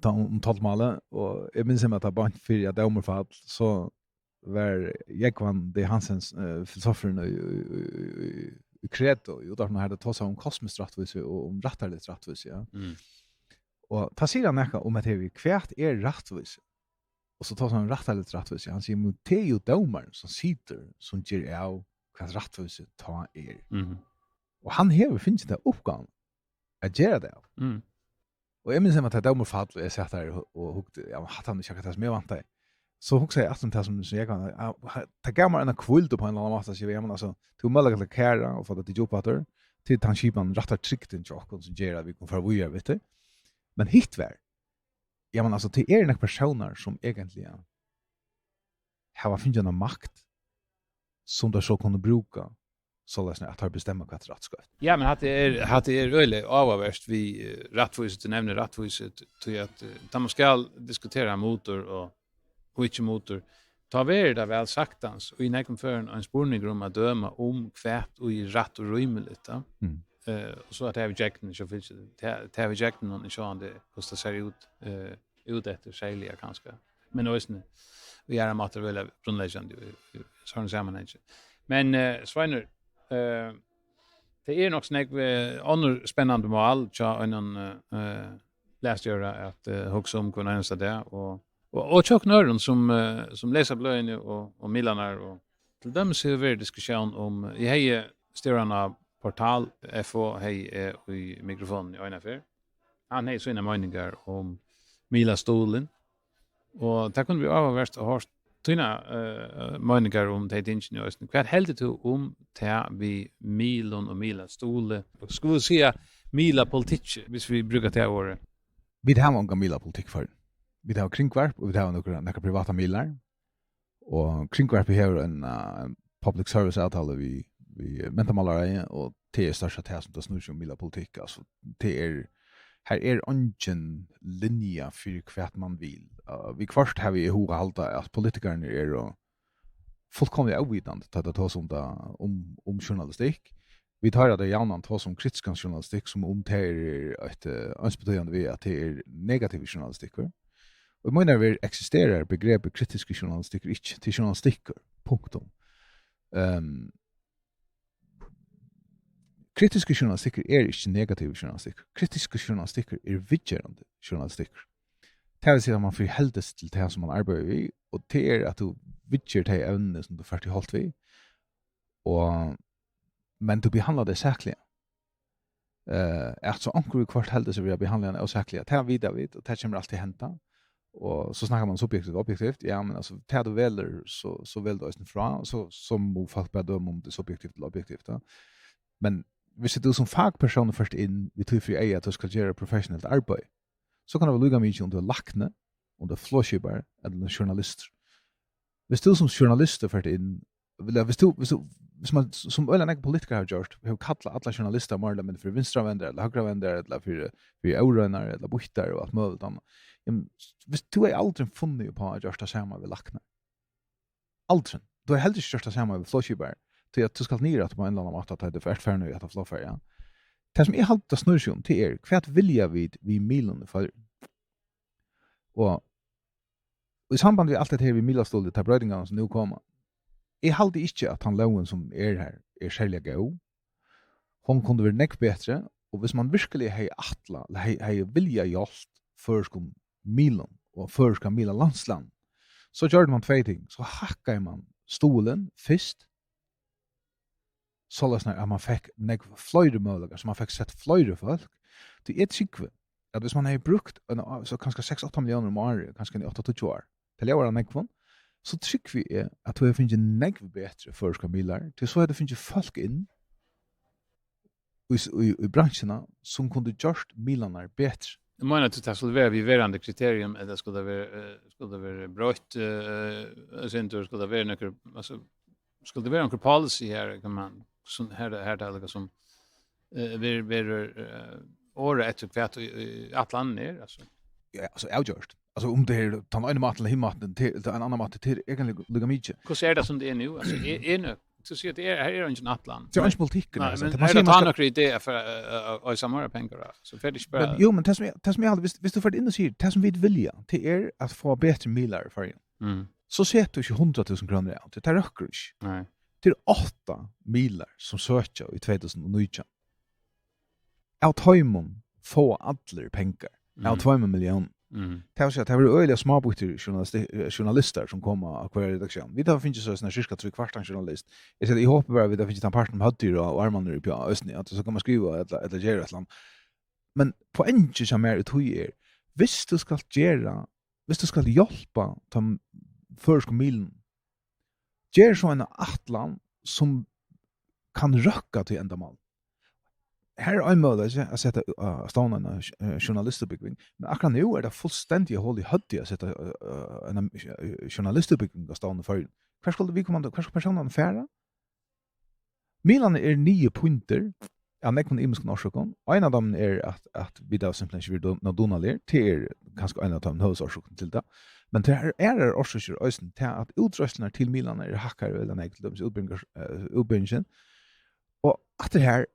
tá um, um tollmálið, og eg minnist meg at tá beint fyri at dómur fall, so var Jógvan D. Hansen, eh, filosofurin í, í, í, í, í Credo, í útvarpinum, har tað tosaðu um kosmiskt rættvísi og um rættarligt rættvísi, ja. Mm. Og tá sigur hann nakað um at her, hvat er rættvísi? Og so tosar hann um rættarligt rættvísi. Hann sigur, men tað er jú dómarin, sum situr, sum ger av, hvat rættvísi tá er. Mhm. Og hann hevur fingið ta uppgávuna at gera tað av. Mm. Og eg minnist, at tá dómur fall, og eg sat har og, og hugdi, ja, men hatta er ikki akkurát tað, sum eg væntaði. So hugsaði eg aftur um tað, sum, sum eg kann, ja, ha-, tað gav mær eina hvíld upp á ein ella annan máta, at siga, ja, men altso, tú møguleika til at kæra og fáa tað tikið upp aftur, til tann skipan, rættartrygdin hjá okkum, sum ger, at vit kunnu fara víðari við tí. Men hitt var, ja, men altso, tað eru nakrir persónar, sum eigentliga hava fingið eina makt, sum teir so kunnu brúka, soleiðis at teir bestemma, hvat er rætt og skeivt. Ja, men hatta er, hatta er øgiliga áhugavert við, eh, rættvísi, tú nevnir rættvísi, tí at, eh, tá man skal diskutera mutur og, og ikki mutur, tá verður tað væl saktans, og í nógvum førum ein spurningur um at døma um hvat ið er rætt og rímiligt, ja. Mm. Eh, og so at tað er við gjøgnum, so fylgir tað, tað er við gjøgnum, og sjálvandi, hvussu tað sær út, eh, út eftir serliga kanska. Men eisini, og gera mátar veldig grundleggjandi í, í, í sovorðnum samanhangi. Men, eh, Sveinur, eh, tað er nokk so nógv, eh, onnur spennandi mál hjá einum, eh, eh, blaðstjóra at, eh, hugsa um hvønn einasta dag, og, og, og hjá nøkrum sum, eh, sum lesa bløðini og, og miðlarnar, og til dømis hevur verið diskusjón um, eh, eg hevði stjóran av Portal F O hevði eg í mikrofonini eina ferð. Hann hevði sínar meiningar um miðlastuðulin. Og tað kundi verið áhugavert at hoyrt tínar, eh, meiningar um tey tingini eisini. Hvat heldur tú um tað við miðlum og miðlastuðli? Skulu vit siga miðlapolitikk, viss vit brúka tað orðið? Vit hava ongan miðlapolitikk í Føroyum. Vit hava Kringvarp, og vit hava nakrar, nakrar privatar miðlar. Og Kringvarpið hevur ein, eh, ein public service avtalu við, við Mentamálaráðið, og tað er størsta tað, sum tað snýr seg um miðlapolitikk. Altso, tað er, her er eingin linja fyri, hvat man vil. Eh, viðhvørt havi eg hug at halda, at politikararnir eru fullkomiliga óvitandi, tá tað tosast um tað, um, um journalistikk. Vit hoyra tað javnan tosa um kritiskan journalistikk, sum um tað er eitt, eh, einsbetýðandi við, at tað er negativur journalistikkur. Og í mínari verð eksisterar begrepið kritiskur journalistikkur ikki. Tað er journalistikkur. Punktum. Ehm, kritiskur journalistikkur er ikki negativur journalistikkur. Kritiskur journalistikkur er viðgerandi journalistikkur. Tað vil siga, at man forheldur seg til tað, sum man arbeiðir við, og tað er, at tú viðger tey evnini, sum tú fert í holt við, og, men tú behandlar tey sakliga. Eh, at so onkur viðhvørt heldur seg vera behandlaðan ósakliga, tað vita vit, og tað kemur altíð at henda. Og so snakkar man subjektivt og objektivt, ja, men altso, tað tú velur, so, so velur tú eisini frá, og so, so mugu fólk bara døma um tað er subjektivt ella objektivt, ja. Men viss tú sum fakpersónur fert inn við tí fyri eyga, at tú skal gera professionelt arbeiði, so kann tað vera líka mikið, um tú ert lækni, um tú ert flogskipari, ella um tú ert journalistur. Viss tú sum journalistur fert inn, ella viss tú, viss tú, viss man, sum øgiliga nógvir politikarar hava gjørt, hevur kallað allar journalistar meira ella minni fyri vinstravendar ella høgravendar ella fyri, fyri óreinar ella býttar og alt møguligt annað. Jamen, viss tú hevði aldrin funnið upp á at gjørt tað sama við læknar. Aldrin. Tú hevði heldur ikki gjørt tað sama við flogskiparar. Tí at tú skalt niður aftur á ein ella annan máta, tá tú ert farin í hetta flogfar, ja. Tað sum eg haldi, tað snýr seg um, tað er, hvat vilja vit við miðlum í Føroyum? Og í samband við alt hetta her við miðlastuðul, tær broytingarnar sum nú koma, eg haldi ikki, at tann lógin sum er her, er serliga góð. Hon kundi verið nógv betri, og viss man virkiliga hevði ætlað, ella hevði, hevði viljað hjálpt føroyskum miðlum og føroyska miðlalandslagnum, so gjørdi man tvey ting. So hækkaði man stuðulin fyrst, soleiðis at man fekk nógv fleiri møguleikar, so man fekk sett fleiri fólk. Tí eg trúgvi, at viss man hevði brúkt ein, so kanska seks, átta milliónir um árið, kanska í átta, tíggju ár, tað ljóðar av nógvum, so trúgvi eg, at tú hevur fingið nógv betri føroyskar miðlar, tí so hevur tú fingið fólk inn í, s- í, í bransjuna, sum kundu gjørt miðlarnar betri. Eg meini, at tað skuldi vera við verandi kriterium, ella skuldi tað vera, eh, skuldi tað vera broytt, eh, eh, sindur, skuldi tað vera nøkur, altso, skuldi tað vera nøkur policy her, kann man, sum her, her tað líka sum, eh, ver-, verður, eh, orðað eftir hvat í, í ætlanin er, altso. Ja, altso, avgjørt. Altso, um tað er tann eini mátin ella hin mátin, til, til ein annan máti, tað er eigentliga líka mikið. Hvussu er tað sum tað er nú? Altso, er, er nø-, tú sigur at tað er, her er eingin ætlan. Tað er eingin politikkur, Nei, nei, men altso, man er sigur, tað man tá skal nøkur idé at fara, eh, eh, eisa meira pengar á? So fer tað ikki bara Men, jú, men tað sum eg, tað sum eg haldi, viss, viss tú fert inn og sigur, tað sum vit vilja, tað er at fáa betri miðlar í Føroyum. Mm. So setur tú ikki hundrað túsund krónur av, tað, tað røkkur ikki. Nei. Tað eru átta miðlar sum søkja í tvey túsund og nítjan. Av teimum fáa allir pengar. Av Mm. tveimum milliónum. Mm. Tað vil siga, tað eru øgiliga smábýttir journalisti-, eh, journalistar sum koma á hvørja redaktión. Vit hava fingið so sirka trý kvartan journalist. Eg sigi, eg hopi bara, vit hava fingið tann partin um høvdið og, og armarnar uppi á eisini, at so kann man skriva ella, ella gera eitt eller annað. Men poengið hjá mær í tí er, viss tú skalt gera, viss tú skalt hjálpa teimum føroysku miðlunum, ger so eina ætlan sum kann røkka tí endamál. Her er ein møguleiki at seta, uh, á stovn eina, eh, journalistútbúgving, men akkurát nú er tað fullstendiga hol í høvdið at seta, uh, uh, eina, eh, journalistútbúgving á stovn í Føroyum. Hvar skulu viðkomandi, hvar skulu persónarnir fara? Miðlarnir eru niðurpíndir av nógvum ymiskum orsøkum. Ein av teimum er, at, at vit hava simpelthen ikki verið dun-, nóg dugnaligir. Tað er kanska ein av teimum høvuðsorsøkunum til tað. Men tað eru aðrar orsøkir eisini, tað at útreiðslurnar til miðlarnar eru hækkaðar veldiga nógv, til dømis útbúgvingar-, eh, útbúgvingin. Og aftur her,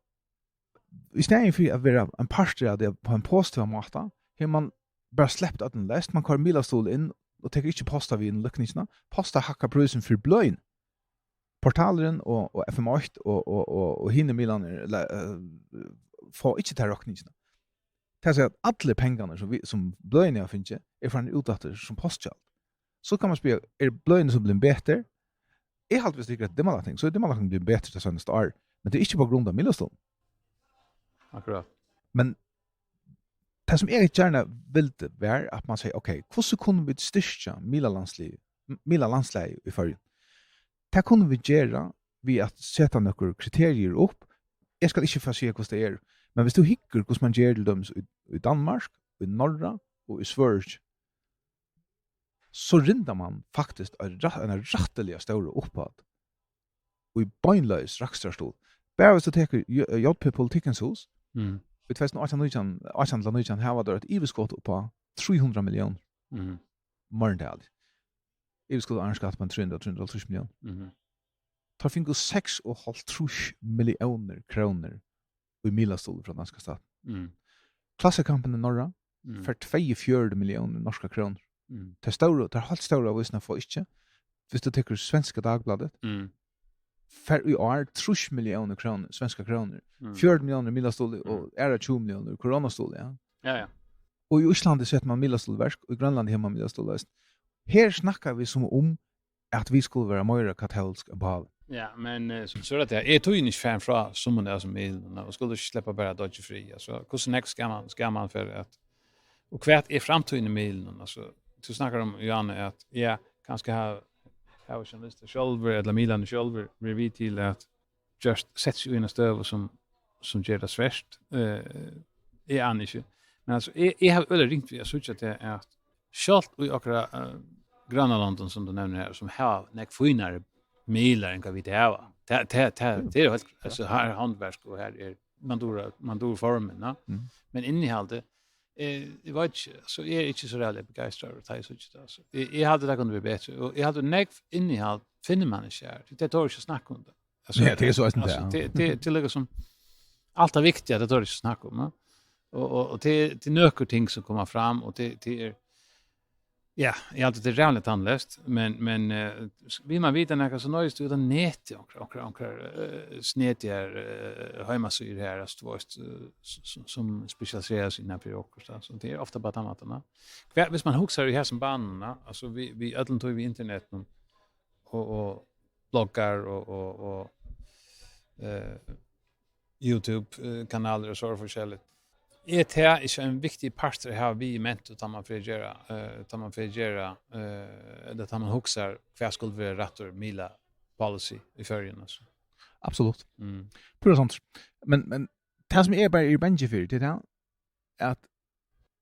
í staðin fyri at vera ein partur av tí á ein positivan máta, hevur man bara sleppt øllum leyst. Man koyrir miðlastuðul inn og tekur ikki posta við inn í líkningina. Posta hækkar prísin fyri bløðini. Portalurin og, og F M eitt og, og, og, og hinir miðlarnir, ella, eh, fáa ikki ta røkningina. Tað sigur, at allir pengarnir, sum, vit, sum bløðini hava fingið, eru farnir út aftur sum postgjald. So kann man spyrja, eru bløðini so blivin betri? Eg haldi, viss tað er dimmalætting, so er dimmalætting blivin betri tað seinasta ár. Men tað er ikki á grund av miðlastuðlinum. Akkurát. Men tað, sum eg gjarna vildi, var, at man sigur, ok, hvussu kunnu vit styrkja miðlalandsliðið, miðlalandslagið í Føroyum? Tað kunnu vit gera við at seta nøkur kriteriir upp. Eg skal ikki fara at siga, hvussu tað er, men viss tú hyggur, hvussu man ger til dømis í, í Danmark, í Norra og í Svøríki, so rindar man faktiskt ein rætt-, eina rættiliga stóra upphædd í beinleiðis rakstrarstuðul. Bara viss tú tekur J-, J P Politikkens Hús, Mm. í tvey túsund og átjan, nítjan, átjan til nítjan, har var tað eitt yvirskot upp á trý hundrað milliónir. Mm. Meira enn tað. Yvirskot áðrenn skatt upp á trý hundrað, trý hundrað og hálvtrýss milliónir. Mhm. Teir fingu seks og hálvtrýss milliónir krónur í miðlastuðul frá danska statinum. Mm. Klassekampen í Norra Mm. fær tveyogfjøruti milliónir norskar krónur. Mm. Tær stóru, tær heilt stóru avísirnar fáa ikki. Viss tú tekur Svenska Dagbladet, Mm. fær í ár trýss milliónir krónur, svenskar krónur. Mm. Fjøruti milliónir í miðlastuðli og Mm. aðrar tjúgu milliónir í koronastuðli, ja. Ja, ja. Og í Íslandi setir man miðlastuðul í verk, og í Grønlandi hevur man miðlastuðul eisini. Her snakka vit sum um at vit skulu vera meira katólsk enn pávin. Ja, men, eh, so, so er tað, er tíðin ikki farin frá summum av hesum miðlunum, og skulu ikki sleppa bara at doyggja í frið? Altso, hvussu nógv skal man, skal man fyri at, og hvat er framtíðin í miðlunum? Altso, tú snakkar um, Johanne, at, ja, kanska hava, hava journalistar sjálvir, ella miðlarnir sjálvir, verið við til at gjørt, sett seg í eina støðu sum, sum ger tað svært. Eh, eg ani ikki. Men altso, eg, eg havi øgiliga ringt við at síggja tað at sjálvt í okkara, eh, grannalondum, sum tú nevnir her, sum hava nógv fínari miðlar enn hvat vit hava. Tað, tað, tað, tað er jo heilt, altso, her er handverk, og her er, man dugir, man dugir formin, ja. Mm. Men innihaldið, eh, eg veit ikki, altso, eg eri ikki so ræðuliga begeistraður, tá eg síggi tað, altso. Eg, eg haldi, tað kundi verið betri, og eg haldi, nógv innihald finnur man ikki her. Tey tora ikki at snakka um tað. Altso, Ja, tað er so eisini altso, tað, ja. tað, tað, tað er líkasum alt tað viktiga, tað tora tey ikki at snakka um, ja. Og, og, og tað, tað er nøkur ting sum koma fram, og tað, tað er, ja, eg haldi, tað er ræðuliga tannleyst, men, men, eh, s-, vil man vita nakað, so noyðist tú út á netið, onkrar, onkrar, onkrar, eh, snedigar, eh, heimasíður her, altso, tú veitst, eh, s-, s-, sum spesialisera seg innanfyri okkurt, altso, tað er ofta bara tann mátan, ja. Hvat, viss man hugsar í hesum banum, ja, altso, við, við øllum tí við internetinum, og, og bloggar og, og, og, eh, YouTube, eh, kanalir og so forskelligt. Er tað ikki ein viktig partur at hava við í mentu, tá man fer at gera, eh, tá man fer at gera, eh, ella tá man hugsar, hvat skuldi vera rættur miðla policy í Føroyum, altso? Absolutt. Mm. Púra sant. Men, men tað sum eg bara eri bangin fyri, tað er tað, at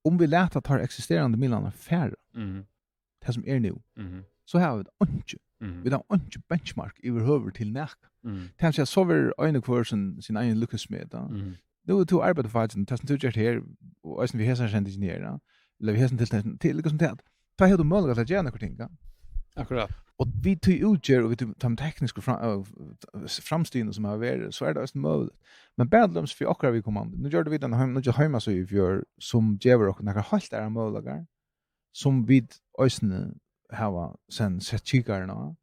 um vit lata teir eksisterandi miðlarnar fara, Mhm. tað sum er nú, Mhm. so hava vit einki. Mhm. Vit hava einki benchmark yvirhøvur til nakað. Mhm. Tað vil siga, so verður ein og hvør sín, sín egin lykkismeta. Mhm. Nú er tú arbeiðir fakið, tað sum tú gert her, og eisini við hesar sendingin her, ja. Ella við hesum tiltakinum, til, líka sum tað, tá hevur tú møguleika til at gera nakrar ting, ja. Akkurát. Og við tí útgerð, og við tí, teimum teknisku fram-, øh, framstigum sum hava verið, so er tað eisini møguligt. Men bara til dømis fyri okkara viðkomandi, nú gjørdu vit eina heim-, nýggja heimasíðu í fjør, sum gevur okkum nakrar heilt aðrar møguleikar, sum vit eisini hava sen sett kikaran á,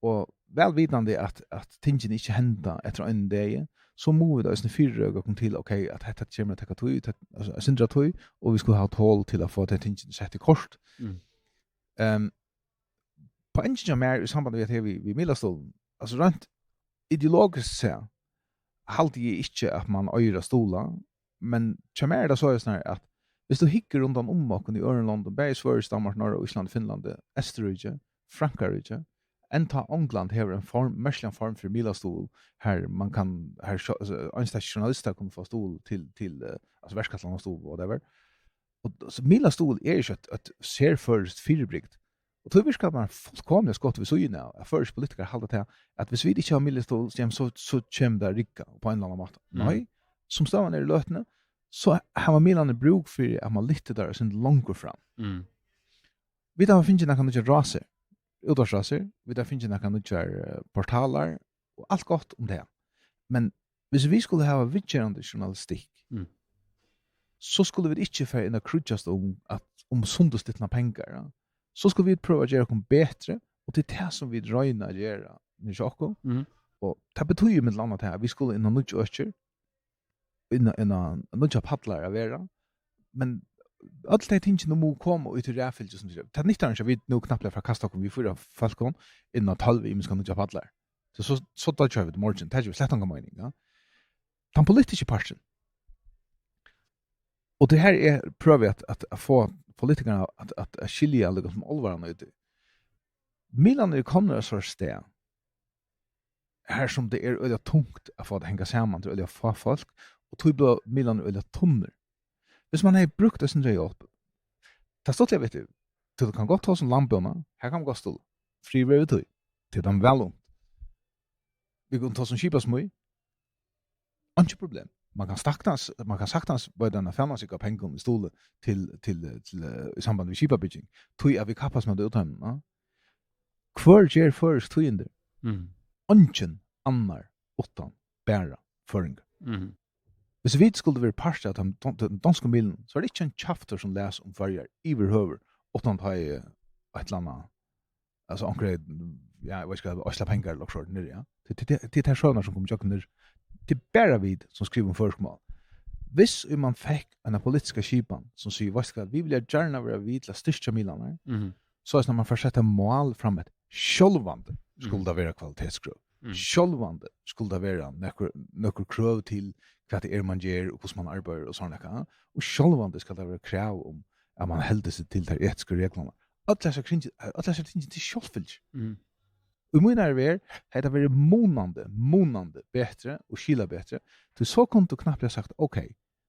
og væl vitandi at, at tingini ikki henda eftir einum degi, so mugu vit eisini fyrireika okkum til, ok, at hetta kemur at taka tíð, tað, altso, eitt sindur av tíð, og vit skulu hava tol til at fáa tey tingini sett í kort. Mm. Ehm, poengið hjá mær í sambandi við at her við, við miðlastólin, altso, reint ideologiskt sett, haldi eg ikki, at man eigur at stuðla, men hjá mær er tað soleiðis, at viss tú hyggur rundan um okkum í øðrum londum, bæði í Svøríki, Danmark, Noregi, Íslandi, Finnlandi, Eysturríki, Frankaríki, enntá Ongland hevur ein form, merkiligan form fyri miðlastuðul, har man kann, har sjo-, altso, einstakir journalistar kunnu fáa stuðul til, til, eh, altso, verkætlanarstuðul, whatever. Og, altso, miðlastuðul er ikki eitt, eitt serføroyskt fyribrigdi. Og tí virkar man fullkomiliga skotið við síðuna av, at føroyskir politikarar halda til, at viss vit ikki hava miðlastuðul, jamen, so, so kemur tað at rigga upp á ein ella annan máta. Mm. Nei, sum støðan er í løtuni, so hava miðlarnir brúk fyri, at man lyftir teir eitt sindur longur fram. Mm. Vit hava fingið nakrar nýggjar rásir, útvarpsrásir, vit hava fingið nakrar nýggjar, eh, portalar, og alt gott um tað. Men viss vit skulu hava viðgerandi journalistikk, Mm. so skulu vit ikki fara inn at kríggjast um, at, um sundurslitin pengar, ja. So skulu vit prøva at gera okkum betri, og tað er tað sum vit royna at gera, nú hjá okkum. Mm. Og tað betýðir millum annað tað, at vit skulu inn á nýggj økir, inn á, inn á nýggjar pallar at vera. Men øll tey tingini mugu koma í tí raðfylgju sum tey eru. Tað nyttar ikki, at vit nú knappliga fara at kasta okkum við fýra fólkum inn á tólv ymiskar nýggjar pallar. So, so, so doyggja vit í morgin. Tað er jo slett ongan meining, ja. Tann politiski parturin. Og tað her er, prøvi at, at, at fáa politikararnar at, at, at skilja líka sum álvaran í tí. Miðlarnir eru komnir á so stað, har sum tað er øgiliga tungt at fáa tað at hanga saman, tað er øgiliga fá fólk, og tí blíva miðlarnir øgiliga tunnir. Viss man hevði brúkt eitt sindur av hjálp, tað stuttliga við tí, tú kann gott tosa um landbúnað, har kann man gott stuðla. Frið verið við tí. Tað er teimum væl unt. Vit kunnu tosa um skipasmíð. Einki problem. Man kann saktans, man kann saktans veita eina fánasjúku av pengum í stuðli til, til, til, eh, í samband við skipabygging. Tí at vit kappast við útheimin, ja. Hvør ger føroysk tíðindi? Mm. Eingin annar uttan bara føroyingar. Mhm. Viss vit skuldu verið partur av teimum don-, teimum donsku miðlunum, so er tað ikki ein kjaftur sum les um Føroyar yvirhøvur, uttan tá ið eitt ella annað, altso, onkur, ja, eg veit ikki hvat, veitsla pengar ella okkurt niðri, ja. Tað, tað, tað, tað er tær søgurnar sum koma ígjøgnum niðri. Tað er bara vit sum skriva um føroysk mál. Viss ið man fekk eina politiska skipan sum sigur, veitst tú hvat, vit vilja gjarna vera við til at styrkja miðlarnar, Mhm. soleiðis at man fær sett eitt mál fram eftir. Sjálvandi skuldi Mhm. tað vera kvalitetskrøv. Mhm. Sjálvandi skuldi tað vera nøkur, nøkur krøv til hvat tað er man ger og hvussu man arbeiðir og sovorðið nakað. Og sjálvandi skal tað vera krav um at man heldur seg til tær etisku reglurnar. Øll hesar kringi-, øll hesar tingini til sjálvfylgju. Mhm. Og í mínari verð hevði tað verið munandi, munandi betri og skilabetri. Tí so kundi tú knappliga sagt, ok,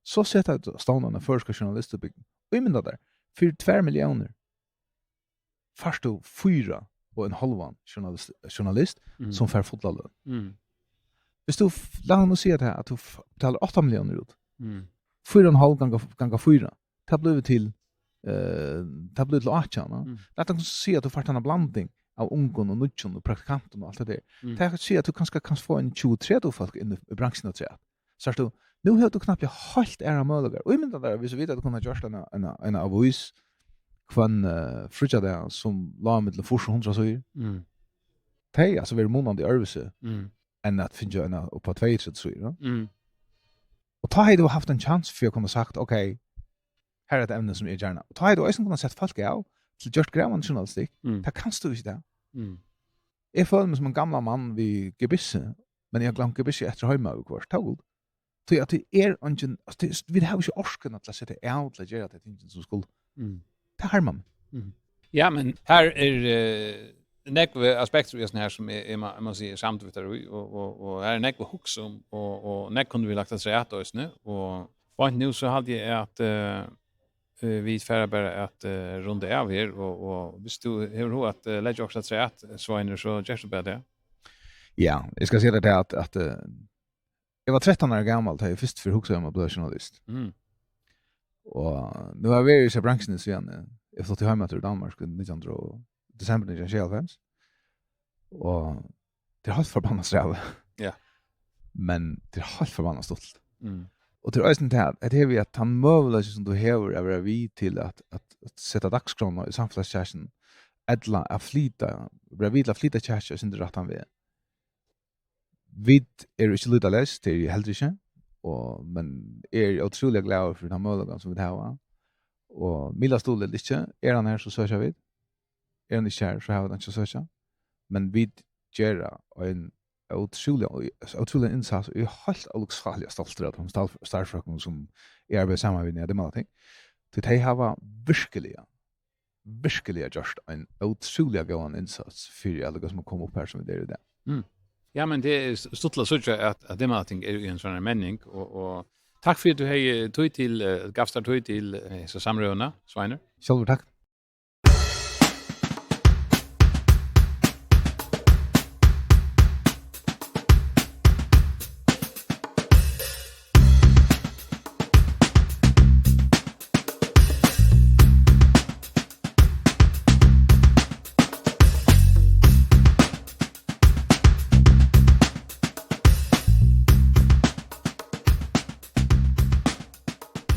so seta vit á stovn eina føroyska journalistútbúgving. Ímynda tær, fyri tvær milliónir fært tú fýra og ein hálvan journalist, journalist Mhm. sum fær fulla løn. Mhm. Viss tú f-, lat nú siga tað at tú f-, betalir átta milliónir út. Mhm. Fýra og ein hálv ganga, ganga fýra. Tað blívur til, eh, tað blívur til átjan, ja. Mhm. Lat okkum siga at tú fært eina blanding av ungum og nýggjum og praktikantum og alt tað har. Mhm. Tað kann siga at tú kanska kanst fáa eini tjúgu, tretivu fólk inn í, í bransjuna afturat. Sært tú, nú hevur tú knappliga heilt aðrar møguleikar. Og ímynda tær, viss vit høvdu kunnað gjørt eina, eina, eina avís hvønn, eh, fríggjadag sum lá millum fýrs og hundrað síður. Mm. Tey, altso, verið munandi øðrvísi Mm. enn at fingið eina upp á tveyogtretivu síður, ja? Mm. Og tá hevði tú havt ein kjans fyri at kunna sagt, ok, her er eitt evni sum eg gjarna. Og tá hevði tú eisini kunnað sett fólk av til gjørt gravandi journalistikk. Mm. Tað kanst tú ikki í dag. Mm. Eg føli meg sum ein gamlan mann við gebissi, men eg havi gloymt gebissið eftir heima viðhvørt. Tá, Gud. Tí at tað er eingin, altso, tað er, vit hava ikki orkuna til at seta av til at gera tey tingini sum skulu. Mm. Tað harmar meg. Mm. Ja, men her er, eh, nógv aspektir í hesum her sum eg, eg má, eg má siga, er samdur við tær í, og, og, og her er nógv at hugsa um, og, og nógv kundu vit lagt afturat eisini, og beint nú so haldi eg at, eh, eh, vit fara bara at, eh, runda av her, og, og viss tú hevur hug at, eh, leggja okkurt afturat, Sveinur, so ger so bara tað. Ja, eg skal siga tær tað at, at, eh, eg var trettan ára gamal, tá eg fyrst fyrr hugsaði um at blíva journalist. Mm. Og nú havi eg verið í hesi bransjuni síðan eg, eg flutti heim aftur úr Danmark í nítjan hundrað og, desembur nítjan hundrað og sjeyoghálvfems. Og tað er heilt forbannað strævið. Ja. Men tað er heilt forbannað stuttligt. Mm. Og tað er eisini tað, at her við at tann møguleiki sum tú hevur at vera við til at, at, at seta dagsskránna í samfelagskjakinum, ella at flyta, vera við til at flyta kjakið eitt sindur rættan veg. Vit eru ikki lýtaleys, tað eru vit heldur ikki, og, men eg eri ótrúliga glaður fyri tann møguleikan sum vit hava. Og miðlastuðul ella ikki, er hann her, so søkja vit. Er hann ikki her, so hava vit einki at søkja. Men vit gera ein ótrúliga, ótrúliga innsats, og eg eri heilt ólukksáliga stoltur av teimum starv-, starvsfólkum, sum eg arbeiði saman við, nú á Dimmalætting. Tí tey hava virkiliga, virkiliga gjørt ein ótrúliga góðan innsats fyri at líkasum at koma upp her, sum vit eru í dag. Mm. Ja, men tað er st-, stuttligt at síggja, at, at Dimmalætting er í ein sånn menning, og, og takk fyri at tú hevði tíð til, eh, gavst tær tíð til, eh, hesa samrøðuna, Sveinur. Sjálvur takk.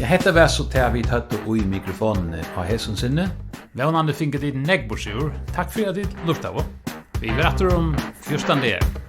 Ja, hetta var so tað, vit høvdu í mikrofonini á hesum sinni. Vónandi fingu tit nógv burturúr. Takk fyri, at tit lurtaðu. Vit verða aftur um fjúrtan dagar.